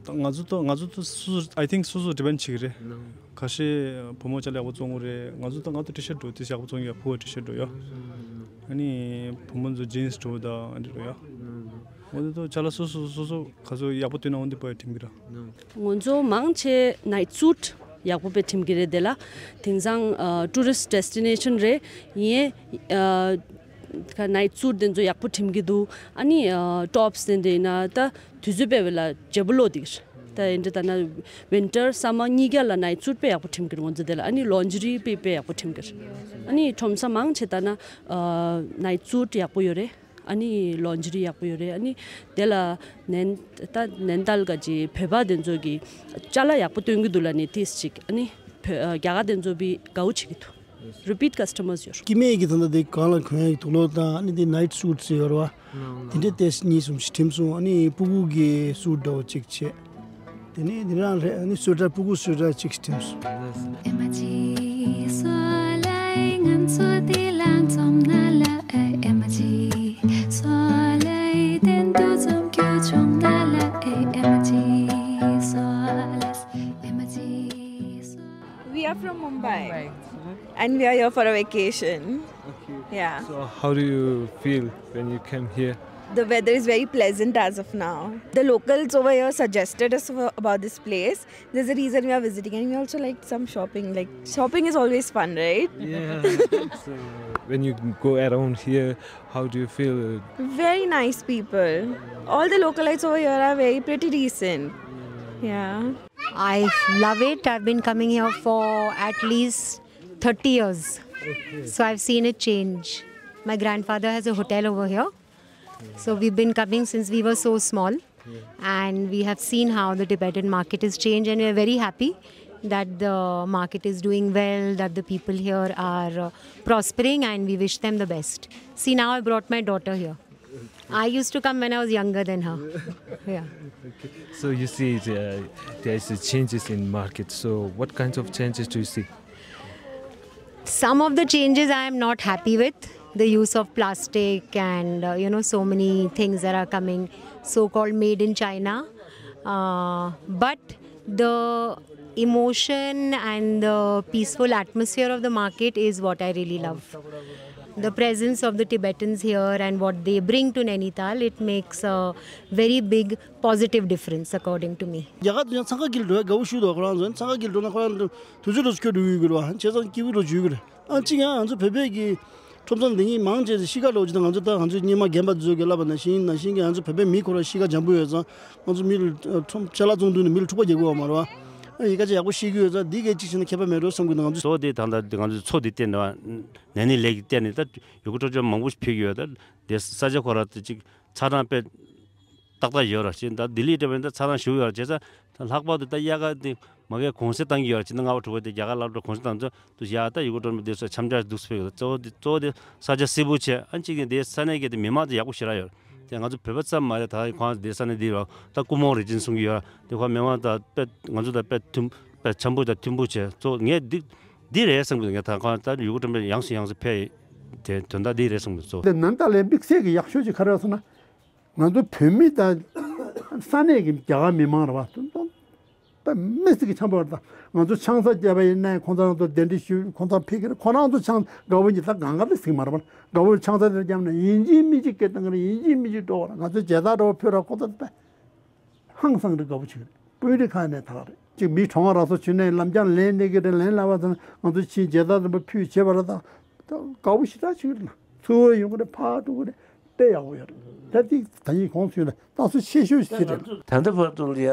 ང་ཚོ་ཏོ་ང་ཚོ་ཏོ་སོ་སོ་I think སོ་སོ་ཌི་པེན་ཌི་བྱེད་ཀྱི་རེད། ཁ་ཤས་བུ་མོ་ཅ་ལག་ཡག་པོ་བཙོང་གི་རེད། ང་ཚོ་ཏོ་ང་ཏོ་ཊི་ཤར་ཊི་འགྲོ་དེ་ཡག་པོ་བཙོང་གི་ཡོད། ཕོ་བ་ཊི་ཤར་ཊི་འགྲོ་ཡོ། ཨ་ནི་བུ་མོ་ཚོ་ཇིན་སི་འགྲོ་ད་ཨ་འདྲ་འགྲོ་ཡོ། འོ་དེ་ཏོ་ཅ་ལག་སོ་སོ་སོ་སོ་ག་ཚོད་ཡག་པོ་བཏོན་ན་འོ་འདི་པོ་ཡ་འགྲིམ་གི་ར། ང་ཚོ་མང་ཆེ་ནའིཊ་སུཊ། ཡག་པོ་དཔེ་ཁྲིམས་ཀྱི་རེད་དེ་ལ། དེང་སང་ཨ་ཊུ་རི་སི་ཊི་ཌེ་སི་ཊི་ནེ་ཤན་རེད། ཡིན་ཨ་ཁ་ནའིཊ་སུཊ་དེ་ཚོ་ཡག་པོ་ཁྲིམས་ཀྱི་འདུག་ཨ་ནི་ཨ་ཊོབ་སི་དེ་འདྲ་ཡིན་ན་ད་དུས་ཚོད་དཔེ་བས་ལ་བརྗེ་པོ་ལོ་དེ་གི་རེད། ད་ཡིན་འདྲ་ད་ན་ཝིན་ཊར་སམ་མར་གཉིས་ཀ་ལ་ནའིཊ་སུཊ་དཔེ་ཡག་པོ་ཁྲིམས་ཀྱི་རེད། ང་ཚོ་དེ་ལ་ཨ་ནི་ལོན་ཇི་རི་དཔེ་དཔེ་ཡག་པོ་ཁྲིམས་ཀྱི་རེད། ཨ་ནི་ཁྲོམ་ས་མང་ཆེ་ད་ན་ཨ་ནའིཊ་སུཊ་ཡག་པོ་ཡོད་རེད། ཨ་ནི་ལོན་ཇི་རི་ཡག་པོ་ཡོད་རེད། ཨ་ནི་དེ་ལ་ནན་ད་ནན་ཏལ་ག་ཅི་བོད་པ་དེ་ཚོ་གི་ཅ་ལག་ཡག་པོ་སྟོན་གི་འདུག་ལ་ནི་ཏིས་ཅིག་ཨ་ནི་བོད་ཨ་རྒྱ་གར་དེ་ཚོ་བི་དགའ་བོ་བྱེད་ཀྱི་འདུག་རི་པིཊ་ཀ་སི་ཊ་མར་སི་ཡོད་རེད། སྐྱེ་དམན་གྱི་ད་ལྟ་དེ་གང་ལ་གོན་ཡག་གི་དུག་ལོག་དང་ཨ་ནི་དེ་ནའིཊ་སུཊ་སི་ཡོད་རེད་བ། དེ་འདྲ་ཏིས་གཉིས་གསུམ་ཞིག་ཁྲིམས་སོང་། ཨ་ནི་སྤུ་གུ་གི་སུཊ་འདྲ་བོ་ཅིག་བྱས། དེ་ནས་དེ་རང་རེད། ཨ་ནི་སུ་ཊར་སྤུ་གུ་སུ་ཊར་གཅིག་སྟོན་སོང་། ཨེ་མ་ཇི་སོ་ལའི་ང་ཚོ་དེ་ལ་འཛོམས་ན་ལ་ཨེ་ཨེ་མ་ཇི་སོ་ལའི་དེན་དུ་འཛོམས་རྒྱུ་བྱུང་ན་ལ་ཨེ་ཨེ་མ་ཇི་སོ་ལ་ཨེ་མ་ཇི་སོ། We are from Mumbai. Mumbai. And we are here for a vacation. Okay. Yeah. So how do you feel when you came here? The weather is very pleasant as of now. The locals over here suggested us for, about this place. There's a reason we are visiting, and we also like some shopping. Like, shopping is always fun, right? Yeah. So, when you go around here, how do you feel? Very nice people. All the localites over here are very pretty decent. Yeah. I love it. I've been coming here for at least thirty years. So I've seen it change. My grandfather has a hotel over here. So we've been coming since we were so small. And we have seen how the Tibetan market has changed, and we're very happy that the market is doing well, that the people here are uh, prospering, and we wish them the best. See, now I brought my daughter here. I used to come when I was younger than her. Yeah. So you see, uh, there's changes in market. So what kinds of changes do you see? Some of the changes I am not happy with. The use of plastic and uh, you know, so many things that are coming, so-called made in China. Uh, but the emotion and the peaceful atmosphere of the market is what I really love. The presence of the Tibetans here and what they bring to Nainital, it makes a very big positive difference, according to me. རྒྱ་གར་དུ་ཡང་འཚང་ཁ་གིལ་འགྲོ་ཡ་དགའ་བོ་ཞུ་འདུག་ཁོ་རང་ཚོ་འཚང་ཁ་གིལ་འགྲོ་ན་ཁོ་རང་ཚོ་དུས་ཚོད་འགྲོ་ཚུགས་འགྲོ་ཡོད་གི་རེད་བ། བྱས་ཙང་སྐྱིད་པོ་འགྲོ་བྱུས་གི་རེད། ཨ་གཅིག་ཡང་ང་ཚོ་བོད་པའི་གི་ཁྲོམ་ས་འདི་གཉིས་མང་ཆེ་གཤིས་ཀ་ལོག་ཅིག་དང་། ང་ཚོ་ད་ང་ཚོའི་སྙེ་མ་རྒན་པ་ཚོས་གི་ལབ་པ་ནང་བཞིན་ནང་བཞིན་གི་ང་ཚོ་བོད་པའི་མི་ཁོ་རང་གཤིས་ཀ་འཇམ་པོ་ཡོད་ཙང་། ང་ཚོ་མི་ལ་ཁྲོམ་ཅ་ལག་བཙོང་དུས་ནས་མི་ལ་འཁྲུག་པ་རྒྱག་གི་ཡོད་མ་རེད་བ། ཨ་ཡི་ག་ཅིག་ཡག་པོ་ཤེས་ཀྱི་ཡོད་ཙང་འདི་གས་གཅིག་བྱས་ན་ཁྱད་པར་མེད་འགྲོ་བསམ་གི་འདུག་ང་ཚོ་གཙོ་བོ་དེ་ད་ལྟ་ང་ཚོའི་མཚོ་འདི་བལྟས་ནས་བ། ནན་ནི་ལེག་གི་བལྟས་ནས་ད་ཡུལ་སྐོར་སྤྲོ་འཆམ་མང་པོ་ཕེབས་ཀྱི་ཡོད། ད་དེ་ས་ཆ་ཁོ་རང་དེ་གཅིག་ཚ་གྲང་དཔེ་ཏག་ཏག་ཡོད་ར། ཅིག་ད་ལྡི་ལི་འདྲ་བས་ད་ཚ་གྲང་ཞེ་པོ་ཡོད་ར། བྱས་ཙང་ད་ལྷག་པར་དུ་ད་དབྱར་ཁ་དེ་མ་གིར་གུང་སེང་བཏང་གི་ཡོད་ར། ཅིག་ད་ལྔ་པ་དྲུག་པ་དེ་རྒྱ་གར་སློབ་གྲྭ་གུང་སེང་བཏང་ཚོ་དུ་ཡ་ད་ཡུལ་སྐོར་སྤྲོ་འཆམ་དེ་ཚོ་འཆམ་འཆམ་འདུག་སེ་ཕེབས་ཡོད། གཙོ་བོ་དེ་གཙོ་བོ་དེ་ས་ཆ་བསིལ་པོ་བྱས། ཨ་གཅིག་ནས་དེ་ས་གནས་ཀྱི་དེ་མི་མང་དེ་ཡག་པོ་ཞེ་དྲག་ཡོད་ར། དེ་ང་ཚོ་བོད་པ་ཙམ་མ་རེད། ད་ཁོང་དེ་ས་གནས་དེ་ར་ད་སྐུ་ཕྲེང་རིགས་ཅན་གསུང་གི་ཡོད་ར། དེ་ཁོ་མི་མང་ད་དཔེ་ང་ཚོ་ད་དཔེ་མཐུན་དཔེ་འཆམ་པོ་ད་མཐུན་པོ་བྱས། གཙོ་ངས་འདི་འདི་རེད་བསམ་གི་འདུག་ངས་ད་ཁོང་ད་ཡུལ་སྐོར་སྤྲོ་འཆམ་ཡང་སེ་ཡང་སེ་ཕེབས་དེ་དོན་དག་འདི་རེད་བསམ་གི་འདུག་གཙོ། དེ་ནན་ཏན་ལའི་དམིགས་བསལ་གྱི་ཡག་ཤོས་ཅིག་ག་རེ་རེད་ཟེར་ན། ང་ཚོ་བོད་མི་དང་ས་གནས་ཀྱི་རྒྱ་གར་མི་མང་རེད་བ། དེ་ཚོ་ད་མི་སྲིད་ཀྱི་འཆམ་པོ་རེད། ད་ང་ཚོ་ཆང་ས་བརྒྱབ་པ་ཡིན་ན་ཁོང་ཚོ་རང་ཚོ་གདན་འདྲེན་ཞུ། ཁོང་ཚོ་ཕེབས་ཀྱི་རེད། ཁོ་རང་ཚོ་ཆང་དགའ་བོ་ཉིད་ད་གང་ག་ལ་ཟིག་མ་རེད་བ། དགའ་བོ་ཆང་ས་དེར་བརྒྱབ་ན་ཡིན་གཅིག་མིན་གཅིག་སྐད་བཏང་གི་རེད། ཡིན་གཅིག་མིན་གཅིག་འགྲོ་བ་རེད། ང་ཚོ་མཇལ་དར་འདྲ་བོ་ཕུལ་ར། ཁོང་ཚོ་ད་ཧང་སང་རེད། དགའ་བོ་བྱེད་ཀྱི་རེད། དཔོན་རིགས་ཁག་ནས་ད་ག་རེད། གཅིག་མི་གྲོངས་པ་ར་སོགས་བྱུང་ནས་ལམ་རྒྱང་ལེན་ནས་ཀྱི་རེད། ལེན་ལ་བ་ཚང་ང་ཚོ་ཕྱིན་མཇལ་དར་འདྲ་བོ་ཕུལ་བྱས་པ་ར། ད་ད་དགའ་བོ་ཞེ་དྲག་བྱེད་ཀྱི་རེད་ལ། ཚུར་ཡོང་གི་རེད། ཕར་འགྲོ་གི་རེད། དཔེ་ཡག་པོ་ཡོད་རེད། ད་ཅིག་ད་ཡིན་གོང་ཚུད་ལ་ད་སུ་ཆེ་ཤོས་ཤིག་རེད། ད་ལྟ་བར་དུ་ལ་ཡ།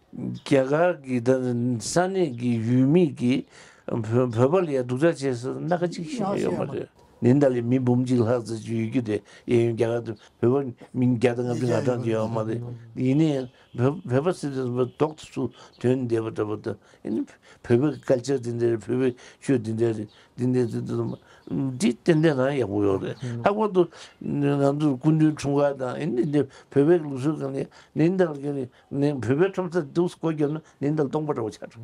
རྒྱ་གར་གྱི་ད་ས་གནས་ཀྱི་ཡུལ་མི་གིས་བོད་བོད་པ་ལ་ཡ་སྡུག་ཅག་བྱས་ཟེར་སྣ་ཁ་གཅིག་ཤེས་ཡོད་མ་རེད། ནིན་ད་ལས་མི་འབུམ་གཅིག་ལྷག་ཙམ་ཅིག་ཡོད་རྒྱུ་དེ་གཡས་གཡོན་རྒྱ་གར་དུ་བོད་པ་མི་བརྒྱ་དང་ལྔ་བཅུ་ང་གྲངས་ཅིག་ཡོད་མ་རེད། ཡིན་ན་ཡང་བོད་བོད་པ་ཟེར་དུས་མདོག་ཏུ་ཚུར་དོན་བསྡད་པ་འདྲ་པོ་དང་། ཡིན་ན་བོད་པའི་ཀལ་ཅར་དེ་འདྲ་རེད། བོད་པའི་ཆོས་དེ་འདྲ་རེད། འདི་འདྲ་འདི་འདྲ་འདི་ཏན་ཏན་རང་ཡག་པོ་ཡོད་རེད། ལྷག་པར་དུ་ང་ཚོ་སྐུ་མདུན་འཁྲུངས་སྐར་དང་ཨེ་འདི་འདྲ་བོད་པའི་ལུགས་སྲོལ་སྒང་ནས་ནིན་ད་ལ་གི་ནི་བོད་པའི་ཁྲོམ་ས་འདུག་སེ་སྒོ་བརྒྱབ་ན་ནིན་ད་ལ་སྟོང་པ་འདྲ་བོ་ཆགས་འགྲོ།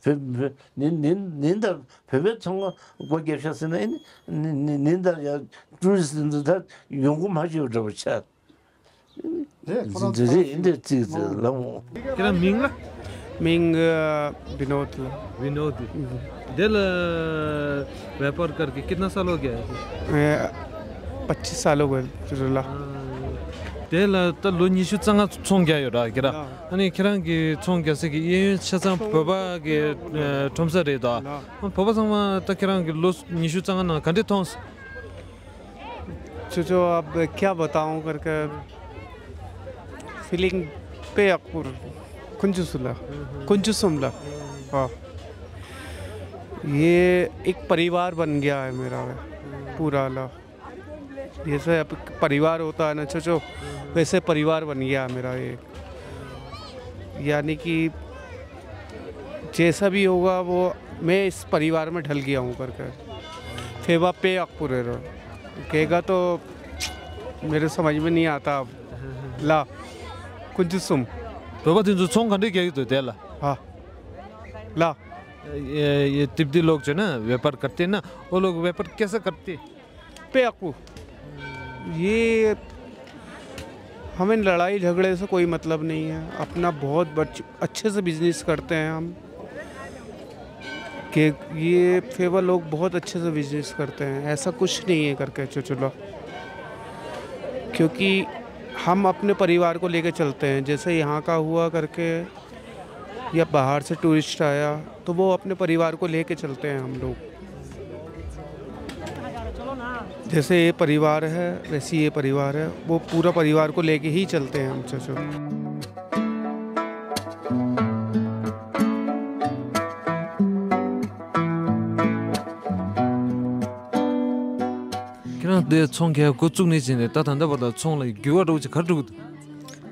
བོད་བོད་ནིན་ནིན་ནིན་ད་ལ་བོད་པའི་ཚོང་ཁང་སྒོ་བརྒྱབ་ཤག་ཟེར་ན་ཨེ་ནི་ནིན་ད་ལ་ཡང་ཊུ་རི་སི་ཊི་འདི་ད་ཡོང་སྒོ་མ་ཤེས་པ་འདྲ་བོ་ཆགས། འདི་རེད། འདི་རེད། འདི་རྩིས་ལམ། तेरा मिंग ला? मिंग अ, विनोद ला। विनोद। दिल व्यापार करके कितना साल हो गया है? ए, पच्चीस साल हो गए। ला। དེ་ལ་ད་ལོ་ཉི་ཤུ་རྩ་ལྔ་ཚོང་རྒྱག་ཡོད་ར་ཁྱེད་རང་། ལགས། ཨ་ནི་ཁྱེད་རང་གི་ཚོང་རྒྱག་སའི་གི་གཡས་གཡོན་ཆ་ཚང་བོད་པ་གི་ཁྲོམ་ས་རེད་དོ། ལགས། བོད་པ་ཚང་མ་ད་ཁྱེད་རང་གི་ལོ་ཉི་ཤུ་རྩ་ལྔ་ནང་ག་འདྲས་མཐོང་སོང་། चोचो, अब क्या बताऊं करके, फीलिंग पे अकपुर कुंजु सुला, कुंजु सुमला। हाँ, ये एक परिवार बन गया है मेरा, पूरा ला। जैसे अब परिवार होता है ना चोचो, वैसे परिवार बन गया है मेरा ये। यानी कि जैसा भी होगा वो, मैं इस परिवार में ढल गया हूँ करके। फेवा पे अकपुर है रो। कहेगा तो मेरे समझ में नहीं आता अब। ला, कुंजु सुम। བོད་པ་དེ་ཚོ་ཚོང་ག་འདྲས་རྒྱག་གི་འདུག་དེ་ལ། हाँ, ला। ये, ये तिब्बती लोग जो है ना, व्यापार करते हैं ना, वो लोग व्यापार कैसा करते हैं? पे अकपुर, ये हमें लड़ाई झगड़े से कोई मतलब नहीं है, अपना बहुत बच-, अच्छे से बिजनेस करते हैं हम। कि ये फेवा लोग बहुत अच्छे से बिजनेस करते हैं, ऐसा कुछ नहीं है करके चोचो ला। क्योंकि हम अपने परिवार को लेके चलते हैं, जैसे यहाँ का हुआ करके या बाहर से टूरिस्ट आया, तो वो अपने परिवार को लेके चलते हैं हम लोग। जैसे ये परिवार है, वैसे ये परिवार है, वो पूरा परिवार को लेके ही चलते हैं हम चोचो। ཁྱེད་རང་དེ་ཚོང་རྒྱག་འགོ་བཙུགས་ནས་བྱས་ནས་ད་ད་ལྟ་བར་དུ་ཚོང་ལ་འགྱུར་བ་འགྲོ་གི་ག་རེ་འགྲོ་གི་འདུག་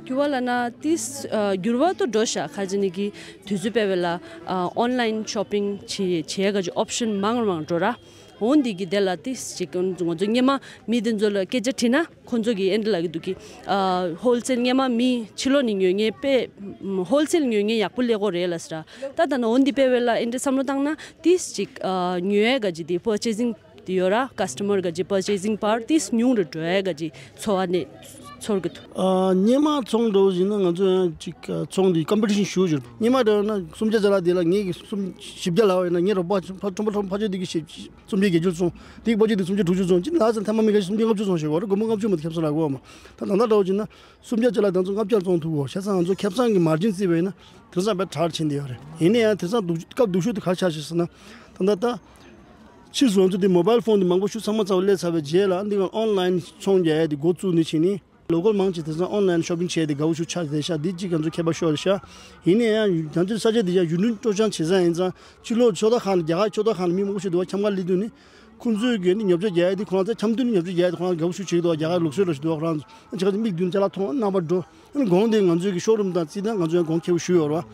འགྱུར་བ་ལབ་ན་ཏིས་ཨ་འགྱུར་བ་ཏོ་འགྲོ་ཤག་ཁ་ཅིག་ནི་གི་དུས་ཚོད་སྤེལ་བ་ལ་ཨ་ཨོན་ལའིན་ཤོ་པིང་བྱེད་བྱེད་ག་ཅིག་ཨོབ་ཤན་མང་རུ་མང་འགྲོ་ར། འོན་ཏེ་གི་དེ་ལ་ཏིས་ཅིག་ང་ཚོ་སྔོན་མ་མི་དེ་ཚོ་ལ་སྐད་ཆ་དྲིས་ན་ཁོ་ཚོ་གི་ཨེ་འདྲ་ལབ་གི་འདུག་གི། ཨ་ཧོལ་སེལ་སྔོན་མ་མི་ཕྱི་ལོགས་ནས་ཉོ་མཁན་དཔེ་ཧོལ་སེལ་ཉོ་མཁན་ཡག་པོ་སླེབས་ཀྱི་རེད་ལབ་ཟེར་ར། ད་ད་ན་འོན་ཏེ་སྤེལ་བ་ལ་ཨེ་འདྲ་བསམ་བློ་བཏང་ན་ཏིས་ཅིག་ཨ་ཉོ་ཡ་ག་ཅིག་དེ་པར་ཆེ་སིང་དེ་ཡོད་ར། ཀ་སི་ཊ་མར་ག་ཅིག་པར་ཆེ་སིང་པར་ཏིས་ཉུང་རུ་འགྲོ་ཡ་ག་ཅིག་ཚོར་བ་ནས་ཚོར་གི་འདུག་ཨ་སྔོན་མ་ཚོང་འགྲོ་བཞིན་ན་ང་ཚོ་ཡང་ཅིག་ཨ་ཚོང་འདི་ཀམ་པི་ཊི་ཤན་ཞུ་བཞིན། སྔོན་མ་འདྲ་ན་སུམ་བརྒྱ་ཅ་ལག་དེ་ལ་ངེད་ཀྱི་སུམ་བཞི་བརྒྱ་ལ་བ་ཡིན་ན་ངའི་རོགས་པ་ཕ་ཁྲོམ་པ་ཁྲོམ་ཕ་ཆོས་དེ་གི་ཞིབ་སུམ་བརྒྱ་བརྒྱད་ཅུ་ཚོང་། དེ་གི་ཕ་ཆོས་དེ་སུམ་བརྒྱ་དྲུག་ཅུ་ཚོང་། ཅི་ལ་ཟེར་ཐ་མ་མི་ག་ཞིག་སུམ་བརྒྱ་ལྔ་བཅུ་ཚོང་ཞེས་བ་རེད། སྒོར་མོ་ལྔ་བཅུ་མ་གཏོགས་ཁེབས་ས་ལ་གོ་བ་མ། ད་ད་ལྟ་འདྲ་བ་ཅིག་ན་སུམ་བརྒྱ་ཅ་ལག་དང་ཚོ་ལྔ་བརྒྱ་ཚོང་ཐུབ་གོ། བྱས་ཙང་ང་ཚོ་ཁེ་བཟང་གི་མར་ཇིན་བརྩིས་པ་ཡིན་ན་དེང་སང་དཔེ་དྲག་ཕྱིན་བསྡད་ཡོད་རེད། ཡིན་ན་ཡང་དེང་སང་སྡུག་སྐབས་སྡུག་ཤོས་དེ་ག་རེ་ཆགས་ཤག་ཟེར་ན། ད་ལྟ་ད་ཕྱིས་སུ་ང་ཚོ་དེ་མོ་བལ་ཕོན་དེ་མང་པོ་ཞིག་ཚང་མ་རྩ་བ་སླེབས་ཚར་བའི་རྗེས་ལ་འདི་ག་ཨོན་ལའིན་ཚོང་རྒྱག་ཡ་དེ་འགོ་བཙུགས་ནས་བྱས་ནས། ལོ་ཀལ་མང་ཆེ་དེང་སང་ཨོན་ལའིན་ཤོ་པིང་བྱས་ཏེ་དགའ་བོ་ཞིག་ཆགས་བསྡད་ཤག་འདི་གཅིག་ང་ཚོ་ཁྱད་པར་ཤོར་ཤག་ཡིན་ན་ཡང་ང་ཚོའི་ས་ཆ་འདི་ཡང་ཡུལ་གྲུ་སྤྲོ་འཆམ་བྱེད་ས་ཡིན་ཙང་ཕྱི་ལོགས་ཕྱོགས་མཐའ་ཁག་ནས་རྒྱ་གར་ཕྱོགས་མཐའ་ཁག་ནས་མི་མང་པོ་ཞིག་འདུག་བ། འཆམ་ག་སླེབས་དུས་ནི་ཁོང་ཚོས་གི་ནི་ཉོ་ཆ་རྒྱག་ཡ་དེ་ཁོ་རང་ཚོ་འཆམ་དུས་ནི་ཉོ་ཆ་རྒྱག་ཡ་དེ་ཁོ་རང་དགའ་བོ་ཞིག་བྱེད་ཀྱི་འདུག་བ། རྒྱ་གར་ལུགས་སྲོལ་འདྲ་ཞིག་འདུག་བ། ཁོ་རང་ཚོ་ཨ་ཅག་ཅིག་མིག་མདུན་ཅ་ལག་མཐོང་ན་པ་འགྲོ། ཨ་ནི་གོང་དེ་ང་ཚོའི་གི་ཤོ་རུམ་དང་བརྩིས་ན་ང་ཚོ་ཡང་གོང་ཁེ་པོ་ཞུ་ཡོད་རེད་བ།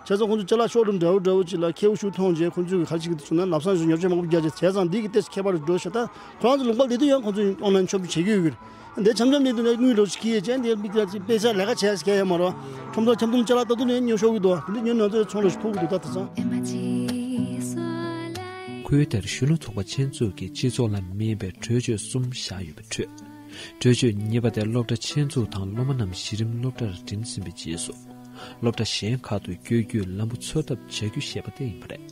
བྱས་ཙང་ཁོང་ཚོ་ཅ་ལག་ཤོ་རུམ་འདྲ་བོ་འདྲ་བོ་ཅིག་ལ་ཁེ་པོ་ཞུ་མཐོང་རྗེས་ཁོང་ཚོས་གི་ག་རེ་བྱེད་ཀྱི་འདུག་ཟེར་ན་ལམ་སང་ཞིག་ཉོ་ཆ་མང་པོ་རྒྱག་རྗེས། བྱས་ཙང་འདི་གི་ཏོག་ཙམ་ཁྱད་པར་འགྲོ་ཤག་ད་ཁོ་རང་ཚོ་ལུང་པ་ལས་དུས་ཡང་ཁོང་ཚོ་ཨོན་ལའིན་ཤོ་པིང་བྱེད་ཀྱི་ཡོད་གི་རེད། འདི་འཆམ་འཆམ་ནས་དུས་ནས་དངུལ་ལོ་ཞིག་ཁྱེར་ཡས་བྱས་འདི་མིག་ལ་ཅིག་དཔེ་ཆ་ལས་ཀ་བྱས་ཟེར་མཁན་ཡོད་མ་རེད་བ། ཁྲོམ་ཐོག་འཆམ་འཐུང་ཅ་ལག་ད་དུང་ནས་ཉོ་ཤོར་གི་འདུག་བ། འདི་ཉོ་ན་ཚོ་ཚོང་ལ་ཞིག་ཕོག་གི་འདུག་ད་དེ་ཚང་། ཁུལ་དེར་གཞོན་ནུ་ཚོགས་པ་ཆེད་འཛུགས་ཀྱིས་སྤྱི་ཚོགས་ལ་སྨིན་པའི་གྲོས་ཆོད་གསུམ་བཞག་ཡོད་པའི་ཁྲོད། གྲོས་ཆོད་གཉིས་པ་དེ་སློབ་གྲྭ་ཆེད་འཛུགས་དང་སློབ་མ་རྣམས་གཞི་རིམ་སློབ་གྲྭར་འགྲིམས་ཟིན་པའི་རྗེས་སུ། སློབ་གྲྭ་གཞན་ཁག་ཏུ་བསྐྱོད་རྒྱུའི་ལམ་བུ་འཚོལ་ཐབས་བྱ་རྒྱུ་ཞེས་པ་དེ་ཡིན་པ་རེད།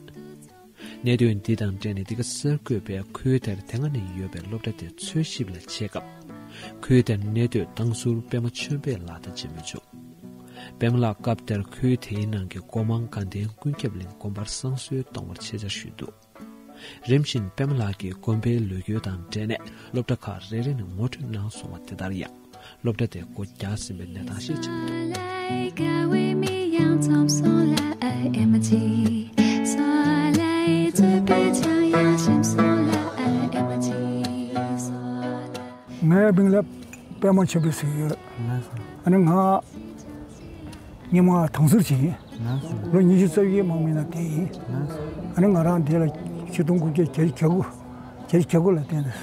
གནད་དོན་འདི་དང་འབྲེལ་ནས་འདི་ག་གསར་འགོད་པས་ཁུལ་དེར་དེ་སྔ་ནས་ཡོད་པའི་སློབ་གྲྭ་དེ་འཚོལ་ཞིབ་ལ་ཆས་སྐབས། ཁུལ་དེར་གནས་སྡོད་ཏང་ཟུར་པད་མ་ཆོས་འཕེལ་ལགས་དང་མཇལ་མོལ་བྱུང་། པད་མ་ལགས་སྐབས་དེར་ཁུལ་དེའི་ནང་གི་སྒོ་མང་དགའ་ལྡན་ཀུན་ཁྱབ་གླིང་དགོན་པར་བསང་གསོལ་གཏོང་བར་ཆེད་བཅར་ཞུས་འདུག་རིམ་བཞིན་པད་མ་ལགས་ཀྱིས་དགོན་པའི་ལོ་རྒྱུས་དང་འབྲེལ་ནས་སློབ་གྲྭ་ཁག་རེ་རེ་ནས་ངོ་སྤྲོད་གནང་སོང་བ་དེ་ལྟར་ཡང་། སློབ་གྲྭ་དེ་སྒོ་རྒྱག་ཟིན་པའི་གནས་སྟངས་ཤིག་ཆགས་འདུག་ངའི་མིང་ལ་པད་མ་ཆོས་འཕེལ་ཟེར་གྱི་ཡོད། ལགས་སོ། ཨ་ནི་ང་སྔོན་མ་ཏང་ཟུར་ཅིག་ཡིན། ལགས་སོ། ལོ་ཉི་ཤུ་རྩ་བཞི་མང་མིན་ན་དེ་ཡིན། ལགས་སོ། ཨ་ནི་ང་རང་འདི་ལ་ཆིག་སྟོང་དགུ་བརྒྱ་བརྒྱད་ཅུ་གྱ་དགུ། བརྒྱད་ཅུ་གྱ་དགུ་ལ་བརྟེན་ནས་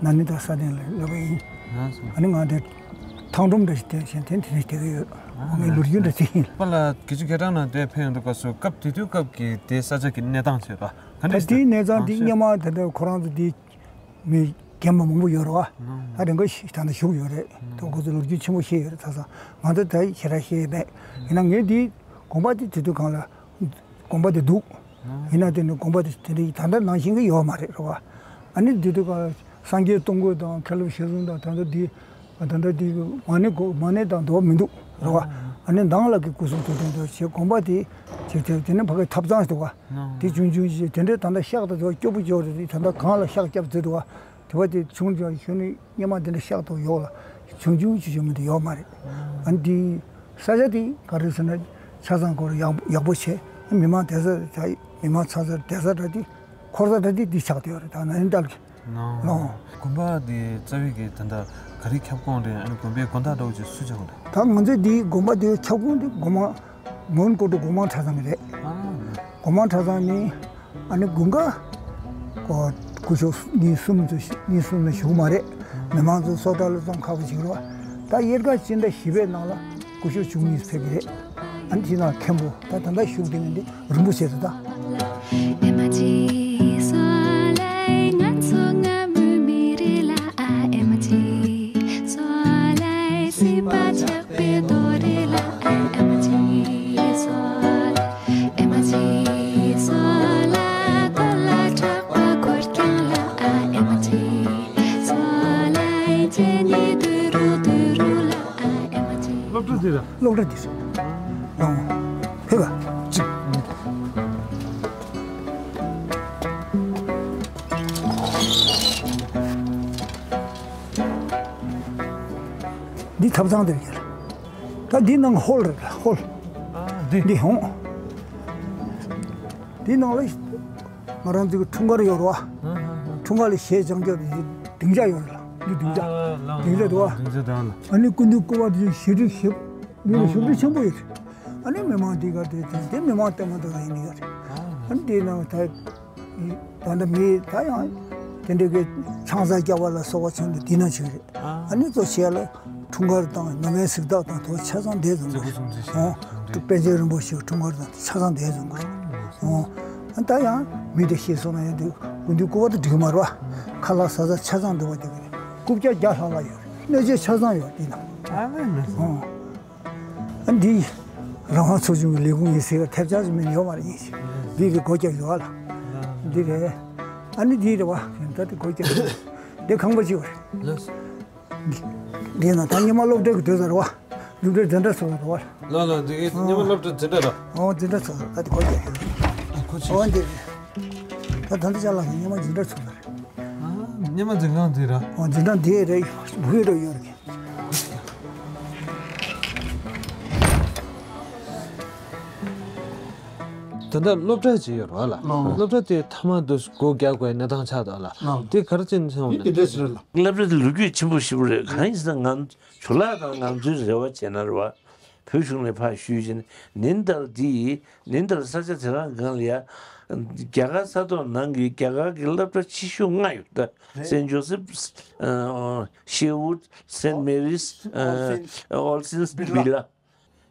ན་ནིང་ད་ས་གནས་ལ་ལོག་པ་ཡིན། ལགས་སོ། ཨ་ནི་ང་འདིར་ཐང་སྒྲོམ་འདྲ་ཞིག་བསྟན་བཞིན་དེ་འདི་ནས་བསྡད་ཀྱི་ཡོད། ཨ་ངའི་ལོ་རྒྱུས་འདྲ་ཅིག་ཡིན། པ་ལགས་དགེ་བཅུ་རྒྱ་གྲམ་ནང་དེ་ཕེབས་ཡོང་དུས་སྐབས་སུ་སྐབས་དེ་དུས་སྐབས་ཀྱི་དེ་ས་ཆ་གི་གནས་སྟངས་བྱས་པ་ག་འདྲ་ད་དེའི་གནས་སྟངས་དེ་སྔོན་མ་ད་ལྟ་ཁོ་རང་ཚོ་དེ་མི་རྒན་པ་མང་པོ་ཡོད་རེད་བ། ཨ་རེ་འགའ་ཞིག་ད་ལྟ་བཞུགས་ཡོད་རེད། ད་ཁོ་ཚོ་ལོ་རྒྱུས་ཆེན་པོ་ཤེས་ཡོད་རེད། ཚ་ཚ་ང་ཚོ་ད་ཞེ་དྲག་ཤེས་ཡོད་མེད། ཡིན་ན་ངས་འདི་དགོན་པ་དེ་དེ་དུས་གང་ལ་དགོན་པ་དེ་འདུག་ཡིན་ན་དེ་ནི་དགོན་པ་དེ་དེ་འདྲའི་ད་ལྟ་ནང་བཞིན་གྱི་ཡོད་མ་རེད་རེད་བ། ཨ་ནི་དེ་དུས་གང་སངས་རྒྱས་སྟོང་སྐོར་དང་མཁན་སློབ་ཞལ་གསུམ་དང་ད་ལྟ་འདི་ ད་ལྟ་དེ་མ་ཎི་གོ་མ་ཎི་དང་འདུ་བ་མི་འདུག་རེད་བ། ཨ་ནི་མདང་ལ་གི་སྐུ་གསུང་ཐུགས་རྟེན་དུ་བྱས་དགོན་པ་དེ་བྱས་བྱས་དེ་ནི་ཕ་གི་ཐབ་ཚང་ཞིག་འདུག་བ། དེ་ཆུང་ཆུང་ཞིག་དེ་འདྲའི་ད་ལྟ་ཤག་ཏུ་འདུག་བ། སྐྱོ་པོ་སྐྱོ་རེད། དེ་ད་ལྟ་གང་ལ་ཤག་བརྒྱབ་ཟེར་འདུག་བ། དེ་བ་དེ་ཆུང་ཆུང་ཞིག་ནི་སྙེ་མ་དེ་འདྲ་ཤག་ཏུ་ཡོད་ལ་ཆུང་ཆུང་ཞིག་ཞིག་མི་འདུག་ཡོད་མ་རེད། ཨ་ནི་དེ་ས་ཆ་དེ་ག་རེ་ཟེར་ན་ཆ་ཚང་སྐོར་ཡག་ཡག་པོ་བྱས། མི་མང་བསྡད་ས་མི་མང་ཚང་ས་བསྡད་ས་འདྲ་དེ་འཁོར་ས་འདྲ་དེ་དེ་ཆགས་བསྡད་ཡོད་རེད། ད་ན་ནིང་ཏཱལ་གི་ནོ། ལོ། དགོན་པ་འདི་རྩ་བའི་གི་ད་ལྟ་ག་རེ་ཁྱབ་ཁོངས་རེད། ཨ་ནི་དགོན་པའི་དགོན་བདག་འདྲ་བོ་ཅིག་སུ་ཆགས་རེད། ད་ང་ཚོའི་འདིའི་དགོན་པ་འདིའི་ཁྱབ་ཁོངས་འདི་སྒོ་མང་མོན་གོ་ཏུ་སྒོ་མང་གྲྭ་ཚང་གི་རེད། ཨ། སྒོ་མང་གྲྭ་ཚང་ནི་ཨ་ནི་དགུན་ཁ་གོ་སྐུ་ཞབས་ཉིན་གསུམ་དུ་ཉིན་གསུམ་ལ་བཞུགས་མ་རེད། མི་མང་ཚོ་སོ་ཏཱ་ལ་ཙམ་ཁག་པོ་ཞིག་རེད་བ། ད་དབྱར་ཁ་སྤྱི་ཟླ་བཞི་པའི་ནང་ལ་སྐུ་ཞབས་བཅུ་གཉིས་ཕེབས་ཀྱི་རེད། ཨ་ནི་དེ་ནང་མཁན་པོ་ད་ད་ལྟ་བཞུགས་བསྡད་མཁན་འདི་རིན་པོ་ཆེ་རེད་ད། སློབ་གྲྭ་འདི་ར། སློབ་གྲྭ་འདི་རེད། ཨང་། ཕེབས་པ། ཅིག་འདི་ཐབ་ཚང་འདི་རེད། ད་འདི་ནང་ཧོལ་རེད། ཧོལ། ཨ། འདི། འདི་ཧོང་། འདི་ནང་ལ་ང་རང་ཚོའི་འཁྲུངས་སྐར་ཡོད་རེད་བ། ཨ་ཧ་ཧ། འཁྲུངས་སྐར་ལ་གཞས་སྦྱང་རྒྱུ་རེད། སྡིངས་ཆ་ཡོད་རེད་ལ། འདི་སྡིངས་ཆ། ཨ་ལ་སྡིངས་ཆ་འདུག་བ། སྡིངས་ཆ་དང་ལ། ཨ་ནི་སྐུ་མདུན་སྐུ་པར་དེ་ཞེ་དྲུག་ཞེ་མི་ལ་ཞེ་དྲུག་ཆེན་པོ་ཡོད་རེད། ཨ་ནི་མི་མང་དེ་ག་དེ་དེ་དེ་མི་མང་ལྟད་མོ་ལྟ་ག་ཡིན་ནི་ཡོད་རེད། ཨ་ནི་དེ་ནང་ད་ད་ལྟ་མི་ད་ཡང་དེ་འདྲ་གི་ཆང་ས་རྒྱག་པ་ལ་སོགས་པ་ཚང་མ་དེ་ནང་བྱེད་རེད། ཨ་ནི་གཙོ་ཆེ་ལ་འཁྲུངས་སྐར་དང་ནང་པའི་གཟེངས་རྟགས་དང་དོ་ཆ་ཚང་དེ་ཚང་གི་རེད། ཨོ། དཔལ་ལྡན་རིན་པོ་ཆེའི་འཁྲུངས་སྐར་དང་ཆ་ཚང་དེ་ཚང་གི་རེད། ཨོ། ད་ཡང་མི་དེ་ཤེས་སོང་ན་ཡང་དེ་སྐུ་མདུན་སྐུ་པར་དེ་འགྲིག་མ་རེད་བ། ཁ་ལག་ཟ་ས་ཆ་ཚང་འདུག་བ། དེ་གི་རེད། རྐུབ་བཀྱག་བརྒྱ་ལྷག་ལྷག་ཡོད་རེད། སྣོད་ཆས་ཆ་ཚང་ཡོད་དེ་ན། ཨ་ལས་ལས། ཨོ། ཨ་འདི་རང་དབང་ཚོགས་ཆུང་གི་ལས་ཁུངས་ཡིན་ཟེར་བ་ཐེབས་ཆག་ཅིག་མིན་ཡོད་མ་རེད། ཡིན་ཞིག་འདི་གི་སྒོ་རྒྱག་ཡོད་ལ། འདི་རེད། ཨ་ནི་འདི་རེད་བ། ད་དེ་སྒོ་རྒྱག་ཡོད། འདི་ཁང་པ་གཅིག་པ་རེད། ལགས། འདི་ན་ད་སྔོན་མ་སློབ་གྲྭ་གི་དུས་ཚོད་རེད་བ། སློབ་གྲྭའི་འཛིན་གྲྭ་ཚོགས་རེད་བ། ལགས་ལགས། འདི་གི་སྔོན་མ་སློབ་གྲྭའི་འཛིན་གྲྭ་རེད། ཨོ་འཛིན་གྲྭ་ཚོགས་ད་དེ་སྒོ་རྒྱག་ཡོད། ཨ་ཁོ་ཆེ། ཨོ་འདི་རེད། ད་ད་ལྟ་ཅག་ལ་སྔོན་མ་འཛིན་གྲྭ་ཚོགས་རེད། ཨ་སྔོན་མ་འཛིན་ཁང་འདི་རེད། ཨོ་འཛིན་གྲྭ་འདི་རེད། བུ་རེད་ཡོད་རེད། ད་ལྟ་སློབ་གྲྭ་ཅིག་ཡོད་རེད་བ་ལ། ཨོ། སློབ་གྲྭ་དེ་མཐའ་མ་དུ་སྒོ་རྒྱག་དགོས་གནས་སྟངས་ཆགས་འདུག་ལ། ཨོ། དེ་ག་རེ་བྱས་ནས་སོང་། ཡིན་དེ་འདྲ་ཟེར་ལ། སློབ་གྲྭ་དེ་ལོ་རྒྱུས་ཆེན་པོ་ཞེ་པོ་རེད། གང་ཡིན་ཟེར་ན་ང་ཇོ་ལགས་དང་ང་ཚོའི་རེ་བ་བྱས་ན་རེད་བ། བོད་གཞུང་ནས་ཕར་ཞུས་བྱས་ནས་ནིན་ཏཱལ་འདི་ནིན་ཏཱལ་ས་ཆ་དེ་རང་སྒང་ལ་ཡ། རྒྱ་གར་ས་ཐོག་ནང་གི་རྒྱ་གར་གྱི་སློབ་གྲྭ་ཆེ་ཤོས་ལྔ་ཡོད་ད། རེད། སེན་ཇོ་སེབ། ཨ། ཤེ་ཝུད། སེན་མེ་རིས། ཨ། ཨོལ་སིན། ཨོལ་སིན། བི་ལ།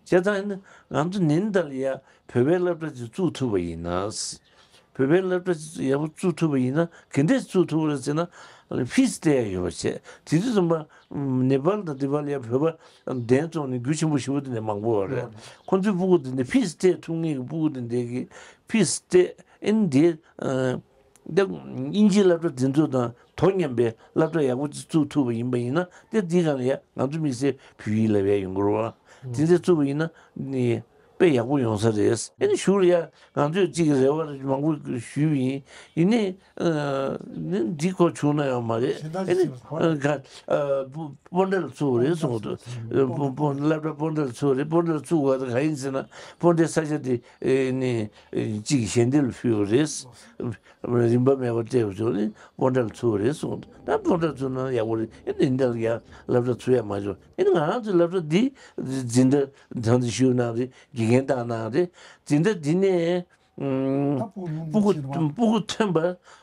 བྱས་ཙང་ཡིན་ན་ང་ཚོ་ནིན་ཏཱལ་ལ་ཡ་བོད་པའི་སློབ་གྲྭ་ཅིག་བཙུགས་ཐུབ་པ་ཡིན་ན། བོད་པའི་སློབ་གྲྭ་ཅིག་ཡག་པོ་བཙུགས་ཐུབ་པ་ཡིན་ན་ག་འདྲས་བཙུགས་ཐུབ་པ་རེད་ཟེར་ན། ཕི་སི་སྟེར་ཡག་ཡོད་པ་བྱས། དེ་དུས་ཙམ་པ་ནེ་པཱལ་དང་དེ་པར་ལ་ཡ་བོད་པ་གདན་བཙོང་ནས་རྒྱུ་ཆེན་པོ་ཞེ་པོ་དེ་འདྲ་མང་པོ་ཡོད་རེད། ཁོང་ཚོའི་སྤུ་གུ་དེ་འདྲ་ཕི་སི་སྟེར་ཐུབ་མཁན་གྱི་སྤུ་གུ་དེ་འདྲ་གི་ཕི་སི་སྟེར་ཨེ་འདི། ད་དབྱིན་ཇིའི་སློབ་གྲྭ་འཛིན་ཚུལ་དང་དོ་མཉམ་པའི་སློབ་གྲྭ་ཡག་པོ་ཅིག་བཙུགས་ཐུབ་པ་ཡིན་པ་ཡིན་ན། དེ་འདི་ག་ལ་ཡ་ང་ཚོ་དམིགས་བསལ་བོད་ཡིག་སློབ་ཡ་ཡོང་གི་རེད་བ། དེ་འདྲ་བཙུགས་པ་ཡིན་ན་ནི་དཔེ་ཡག་པོ་ཡོང་ས་རེད། ཨེ་ནི་གཞུག་ལ་ཡ་ང་ཚོས་གཅིག་གི་རེ་བ་མང་པོ་ཞུས་པ་ཡིན། ཡིན་ནའི་ནི་འདི་ཁོ་བྱུང་ན་ཡང་མ་རེད། ཨེ་ནི་ག་སྤོན་ཊ་ལ་བཙུགས་པ་རེད་གསུངས་འདུག་སློབ་གྲྭ་བཙུགས་པ་རེད། སྤོན་ཊ་ལ་བཙུགས་པ་དེ་ག་ཡིན་ཟེར་ན། སྤོན་ཊའི་ས་ཆ་དེ་ནི་གཅིག་གཞན་སྡེ་ལ་ཕུལ་བ་རེད། རིན་པ་མེད་པར་སྤྲད་པ་བྱུང་ནས་སྤོན་ཊ་ལ་ཚུགས་པ་རེད་གསུངས། ད་སྤོན་ཊ་ཚུགས་ན་ཡག་པོ་རེད། ཨེ་འདི་འདྲ་ཡ་སློབ་གྲྭ་ཚུགས་ཡ་མ་བྱུང་། ཨེ་ང་རང་ཚོའི་སློབ་གྲྭ་འདི་འཛིན་གྲྭ་དང་དེ་ཞུ་གནང་རེད། དགེ་རྒན་བཏང་གནང་རེད། འཛིན་གྲྭ་འདི་ནས་ཨུམ་ད་སྤུ་གུ་ཡོང་སྤུ་གུ་ཆེ་བ། སྤུ་གུ་ཐོན་པ་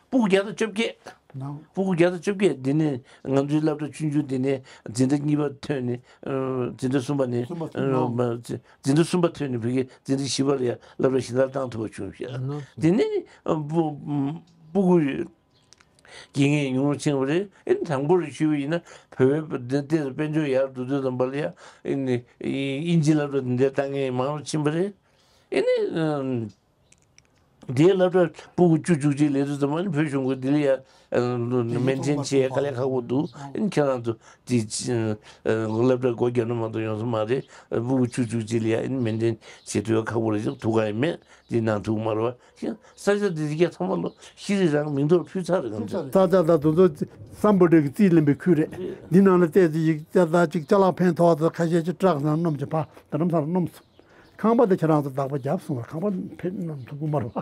སྤུ་གུ་བརྒྱ་དང་བཅོ་བརྒྱད། ནང་། སྤུ་གུ་བརྒྱ་དང་བཅོ་བརྒྱད་འདི་ནས་ང་ཚོའི་སློབ་གྲྭ་ཆུང་ཆུང་འདི་ནས་འཛིན་གྲྭ་གཉིས་པ་ཐོན་ནས། ཨུམ་འཛིན་གྲྭ་གསུམ་པ་ནས། གསུམ་པ་ཐོན་ནས། ཨུམ་འཛིན་གྲྭ་གསུམ་པ་ཐོན་ནས་ཕ་གི་འཛིན་གྲྭ་བཞི་པ་ལ་ཡ་སློབ་གྲྭ་གཞན་དག་བཏང་ཐུབ་པ་བྱུང་ཤག་ཨ་ནོ། དེ་ནས་ཨ་སྤུ་སྤུ་གུ་དགེ་རྒན་ཉུང་རུ་ཕྱིན་པ་རེད། ཨེ་དང་པོ་རེ་ཞུས་པ་ཡིན་ན་བོད་པའི་འདི་འདིར་དཔལ་འབྱོར་ཡར་འགྲོ་དུས་ཙམ་པ་ལ་ཡ་ཨེ་ནི་དབྱིན་ཇི་སློབ་གྲྭ་འདི་འདྲ་བཏང་མཁན་མང་རུ་ཕྱིན་པ་རེད། ཨེ་ནི་ཨ་ དེའི་སློབ་གྲྭ་ཕྲུ་གུ་བཅུ་བཅུ་གཅིག་སླེབས་དུས་ཙམ་པ་ནི་བོད་གཞུང་གིས་འདི་ལ་ཡ་མེན་ཊེན་བྱེད་ཡ་དཀའ་ལས་ཁག་པོ་འདུག་ཨ་ནི་ཁྱེད་རང་ཚོ་དེ་སློབ་གྲྭ་སྒོ་རྒྱབ་ན་མ་གཏོགས་ཡོང་ས་མ་རེད། ཕྲུ་གུ་བཅུ་བཅུ་གཅིག་ལ་ཡ་ཨ་ནི་མེན་ཊེན་བྱེད་ཐུབ་ཡ་ཁག་པོ་རེད། ཅིག་ཐུག་ག་ཡ་མེད། འདི་ནང་ཐུག་མ་རེད་བ། ཤི་ས་ཆ་འདི་དེ་ག་ཚང་མ་ལོ་ཤི་རི་རང་མིང་ཐོག་ཕུལ་ཚར་རེད། ང་ཚོས་ས་ཆ་དང་དེ་ཚོ་སམ་བྷོ་ཊ་གི་རྩིས་ལེན་པའི་ཁུལ་རེད། འདི་ནང་ལ་བལྟས་ཚེ་ཡིག་ཆ་ད་ཅིག་ཅ་ལག་ཕན་ཐོགས་ཚེ་ཁ་ཤས་ཅིག་སྐྲག་སོང་། སྣུམ་ཅིག་ཕ་རྡ་རམ་ས་ལ་སྣུམ་སོང་། ཁང་པ་དེ་ཁྱེད་རང་ཚོ་བདག་པ་རྒྱབ་སོང་བ། ཁང་པ་ཕེབས་གནང་ཐུབ་ཀྱི་མ་རེད་བ།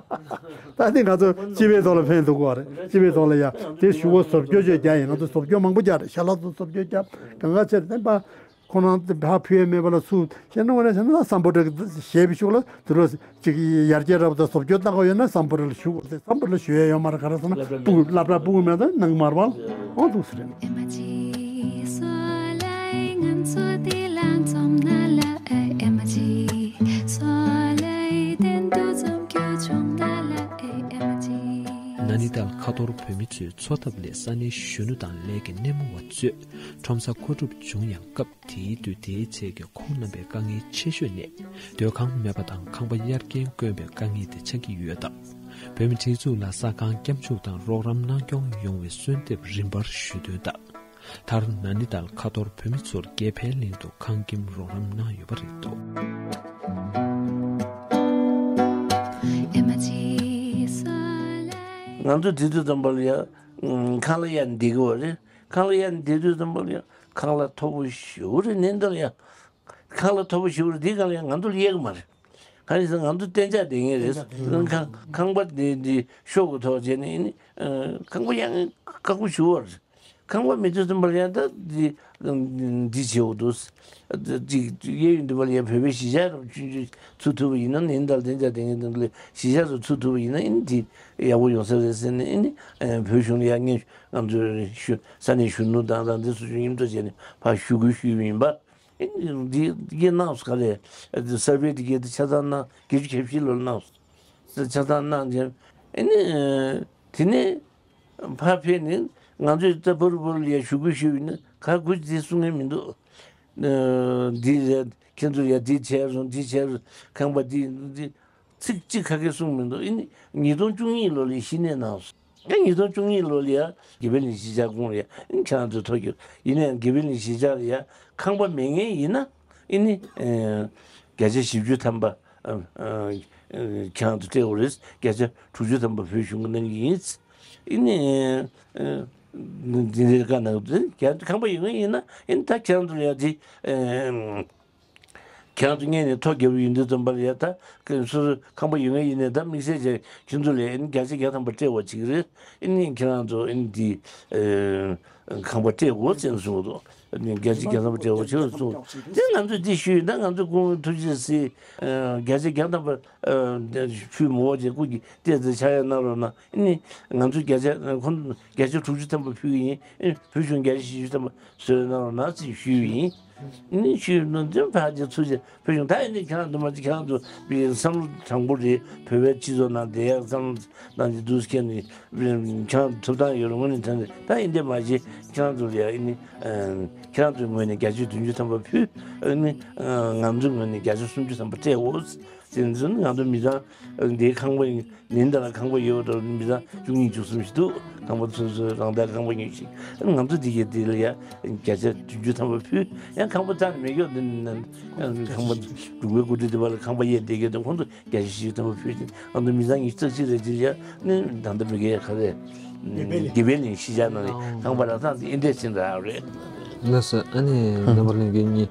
ད་དེ་ང་ཚོ་སྤྱི་པའི་ཐོག་ལ་ཕན་ཐོགས་ཀྱི་རེད། སྤྱི་པའི་ཐོག་ལ་ཡ་དེ་ཞུ་བ་བཟོ་བཅོས་བྱས་རྒྱག་ཡིན། ང་ཚོ་བཟོ་བཅོས་མང་པོ་རྒྱག་རེད། ཞལ་ལག་ཚོ་བཟོ་བཅོས་རྒྱབ་གང་ག་ཆེ་རེད། བསྟན་པ། ཁོ་རང་དེ་ཕར་ཕུལ་ཡས་མེད་པ་ལ་སུ་ཤེས་ན། འོ་ན་ཤེས་ན་སམ་བྷོ་ཊ་གི་ཞེས་པའི་ཤུགས་ལ་དུ་རོ་ཅིག་ཡར་རྒྱས་རབ་དང་བཟོ་བཅོས་བཏང་གི་ཡོད་ན་སམ་བྷོ་ཊ་ལ་ཞུ་དགོས་ཏེ། སམ་བྷོ་ཊ་ལ་ཞུ་ཡས་ཡོད་མ་རེད། ག་རེ་ཟེར་ན་སློབ་གྲྭ་ཕྲུ་གུ་སློབ་གྲྭ་ཕྲུ་གུ་མེད་ན་གནང་མ་རེད་བ། འོ་འདུག་སེ་རེད། ཨེ་མ་ཇི། སོ་ལའི་ང་ཚོ་འདི་ལ་འཛོམས་ན་ལ་ཨེ། ཨེ་མ་ཇི། སོ་ལའི་གཏན་དུ་འཛོམས་རྒྱུ་བྱུང་ན་ལ་ཨེ། ཨེ་མ་ཇི། ན་ནི་ཏཱལ་ཁ་ཐོར་བོད་མི་ཚོའི་འཚོ་ཐབས་ལས་ས་གནས་གཞོན་ནུ་དང་ལས་ཀྱི་སྣེ་མོ་བ་གཙོས་ཁྲོམ་ས་མཁོ་སྒྲུབ་བྱུང་ཡང་སྐབས་དེའི་དུས་དེའི་ཚད་ཀྱི་ཁོང་རྣམ་པའི་དཀའ་ངལ་ཆེ་ཤོས་ནི་སྡོད་ཁང་མེད་པ་དང་ཁང་པ་གཡར་རྐྱེན་དཀོན་པའི་དཀའ་ངལ་དེ་ཆགས་ཀྱི་ཡོད་སྟབས། བོད་མི་སྒྲིག་འཛུགས་ལ་ས་ཁང་བསྐྱར་ཞིབ་དང་རོགས་རམ་གནང་སྐྱོང་ཡོང་བའི་གསོལ་འདེབས་རིམ་པར་ཞུ་དོན་ལྟར། མཐར་ན་ནི་ཏཱལ་ཁ་ཐོར་བོད་མི་ཚོར་དགེ་འཕེལ་གླིང་དུ་ཁང་ཁྱིམ་རོགས་རམ་གནང་ཡོད་པ་རེད་འདུག་ང་ཚོ་དེ་དུས་ཙམ་པ་ལ་ཡ་ཁང་གླ་གཡར་ནས་བསྡད་ཀྱི་ཡོད་རེད། ཁང་གླ་གཡར་ནས་བསྡད་དུས་ཙམ་པ་ལ་ཡ་ཁང་གླ་མཐོ་པོ་ཞེ་པོ་རེད། ནི་འདི་ལ་ཡ་ཁང་གླ་མཐོ་པོ་ཞེ་པོ་རེད། འདི་སྒང་ལ་ཡ་ང་ཚོ་ལ་གཡར་གྱི་མ་རེད། གང་ཡིན་ཟེར་ན་ང་ཚོ་གཏན་འཇགས་བསྡད་མཁན་རེད། གཏན་འཇགས་བསྡད་མཁན། ཁང་ཁང་པ་འདི་འདི་ཤོག་གུ་ཐོག་བྱས་ནས་ཨ་ནི་ཁང་པ་གཡར་མཁན་ཁག་པོ་ཞེ་པོ་རེད། ཁང་པ་མེད་དུས་ཙམ་པ་ལ་ཡང་ད་འདི་འདི་བྱེད་འོ་འདུག་ཅིག་གཡས་གཡོན་འདི་པ་ལ་ཡང་བོད་པའི་གཞིས་ཆགས་རུ་ཆུང་ཆུང་ཚུགས་ཐུབ་པ་ཡིན་ན། ནན་ཏན་གཏན་འཇགས་བསྡད་མཁན་དེ་འདྲ་ལ་གཞིས་ཆགས་སུ་ཚུགས་ཐུབ་པ་ཡིན་ན་ཨ་ནི་འདི་ཡག་པོ་ཡོང་ས་རེད་ཟེར་ནས། ཨ་ནི་བོད་གཞུང་ལ་ཡང་སྔོན་ང་ཚོའི་ས་གནས་གཞོན་ནུ་དང་རང་བཙན་སོགས་མཉམ་དུ་བྱས་ནས་ཕར་ཞུ་སྐུལ་ཞུས་པ་ཡིན་པ། ཨ་ནི་འདི་འདི་གནང་སོང་། ག་རེ་ས་བེ་འདི་གའི་ཆ་ཚང་གནང་། བརྒྱད་ཅུ་གྱ་བཞི་ལོར་གནང་སོང་། ཆ་ཚང་གནང་རྗེས་ཨ་ནི་དེ་ནས། ཕར་ཕེབས་ནས་ང་ཚོས་ད་བུར་བུར་ཡ་ཞུ་སྐུལ་ཞུས་ཡིན་ན་ག་གུ་ཅི་གསུང་མཁན་མི་འདུག་འདི་རེད། ཁྱེད་ཚོ་ཡ་འདི་བྱས་སོང་། འདི་བྱས་སོང་། ཁང་པ་འདི་འདི་ཚིག་གཅིག་ག་གེ་གསུང་མི་འདུག་ཨ་ནི་ཉིས་སྟོང་བཅུ་གཉིས་ལོ་ལ་བཤིས་གནས་གནང་སོང་། ཨ་ཉིས་སྟོང་བཅུ་གཉིས་ལོ་ལ་ཡ་དགེ་འཕེལ་གླིང་གཞིས་ཆགས་ཁོངས་ལ་ཡ་ཨ་ནི་ཁྱེད་རང་ཚོས་ཐོ་བཀོད། ཡིན་ནའང་དགེ་འཕེལ་གླིང་གཞིས་ཆགས་ལ་ཡ་ཁང་པ་མེད་མཁན་ཡིན་ན་ཨ་ནི་བརྒྱ་ཆ་བཞི་བཅུ་ཐམ་པ། ཁྱེད་རང་ཚོ་སྤྲད་དགོས་རེད། བརྒྱ་ཆ་དྲུག་ཅུ་ཐམ་པ་བོད་གཞུང་གིས་གནང་གི་ཡིན། ཨ་ནི་འདི་འདྲའི་བཀའ་གནང་གི་འདུག་ཁང་པ་ཡོད་མཁན་ཡིན་ན་ཨ་ནི་ད་ཁྱེད་རང་ཚོ་ལ་ཡ་དེ། ཁྱེད་རང་ཚོ་སྔོན་ནས་ཐོ་བརྒྱབ་ཡོད་དུས་ཙམ་པ་ལ་ཡ་ད་སོ་སོ་ཁང་པ་ཡོད་མཁན་ཡིན་ནའི་ད་དམིགས་བསལ་བྱས་ཁྱེད་ཚོ་ལ་ཨ་ནི་བརྒྱ་ཆ་བརྒྱ་ཐམ་པ་སྤྲད་དགོས་བྱེད་ཀྱི་རེད། ཨ་ནི་ཁྱེད་རང་ཚོ་ཨ་ནི་འདི། ཁང་པ་སྤྲད་དགོས་ཟེར་གསུངས་འདུག་བརྒྱ་ཆ་བརྒྱ་ཐམ་པ་སྤྲད་དགོས་ཟེར་གསུངས་འདུག་དེ་ང་ཚོས་འདི་ཞུས་ཡིན། ད་ང་ཚོ་སྐུ་ངོ་ཐུགས་རྗེ་གཟིགས། བརྒྱ་ཆ་བརྒྱ་ཐམ་པ་ཕུལ་མི་དགོས་བྱས་སྐུ་མཁྱེན་བལྟས་ཚེ་ཕྱག་གཡར་གནང་རོགས་གནང་། ཨ་ནི་ང་ཚོ་བརྒྱ་ཆ་ཁོང་བརྒྱ་ཆ་དྲུག་ཅུ་ཐམ་པ་ཕུལ་གྱི་ཡིན། ཨ་ནི་བོད་གཞུང་བརྒྱ་ཆ་བཞི་བཅུ་ཐམ་པ་བཟོས་གནང་རོགས་གནང་ཟེར་ཞུས་ཡིན། ཨ་ནི་ཞུས་ནས་འདི་ཕར་ཅིག་ཚུར་ཅིག་བོད་གཞུང་ད་ཨ་ནི་ཁྱེད་རང་ཚོ་མ་གཏོགས་ཁྱེད་རང་ཚོ་བསམ་བློ་དྲང་པོ་རེད། བོད་པའི་སྤྱི་ཚོགས་ནང་བསྡད་ཡག་བསམ་བློ་བཏང་ནས་འདུག་སེ་ཁྱེད་ནི། ཁྱེད་རང་ཐོབ་ཐང་ཡོད་རེད། དངོས་གནས་དྲང་གནས་ད་ཡིན་དེ་མ་བྱེད། ཁྱེད་རང་ཚོ་ལ་ཡ་ཨ་ནི་ཁྱེད་རང་ཚོའི་ངོས་ནས་བརྒྱ་ཆ་བདུན་ཅུ་ཐམ་པ་ཕུལ། ཨ་ནི་ང་ཚོའི་ངོས་ནས་བརྒྱ་ཆ་སུམ་ཅུ་ཐམ་པ་སྤྲད་འོ་ཟེར་ནས། ང་ཚོ་མི་ཚང་འདིའི་ཁང་པ་ནན་ཏན་ལ་ཁང་པ་ཡོད་དོ། མི་ཚང་བཅུ་གཉིས་བཅུ་གསུམ་ཞིག་འདུག་ཁང་པ་སོ་སོའི་རང་བདག་ཁང་པ་ཉོས་ཤིག་ང་ཚོ་འདི་གའི་འདི་ལ་ཡ་བརྒྱ་ཆ་བདུན་ཅུ་ཐམ་པ་ཕུལ། ཡང་ཁང་པ་རྩ་ནས་མེད་ཀྱོག་འདི་ནི་ཁང་པ་འབྲུག་པའི་འགོ་ཁྲིད་འདི་པ་ལ་ཁང་པ་གཡར་བསྡད་ཀྱི་འདུག་ཁོང་ཚོ་བརྒྱ་ཆ་བཞི་བཅུ་ཐམ་པ་ཕུལ་ཏེ་ང་ཚོ་མི་ཚང་ཉི་ཤུ་རྩ་གཅིག་རེ་གཅིག་ཡ་ནི་ད་ལྟ་མི་དགེ་ཁ་རེ་དགེ་འཕེལ་གླིང་གཞིས་ཆགས་ནང་ནས་ཁང་པ་རག་ཐག་འདི་ཨེ་འདྲས་ཕྱིན་རག་རེད། ལགས་སོ། ཨ་ནི་རྣམ་པ་ལྷན་རྒྱས་གཉིས་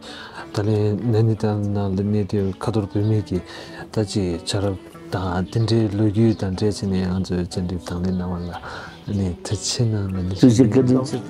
ད་ལན་ན་ནིང་ད་ནང་ལ་གནས་སྡོད་ཁ་ཐོར་བོད་མི་གི་ད་ཅིག་བྱ་རབས་དང་དེ་འདྲའི་ལོ་རྒྱུས་དང་འབྲེལ་བྱས་ནས་ང་ཚོའི་བཅར་འདྲི་དང་ལེན་གནང་བ་ལ་ཨ་ནི་ཐུགས་རྗེ་ཆེ་གནང་ལ་ནི། ཐུགས་རྗེ་བཀའ་དྲིན་ཆེ།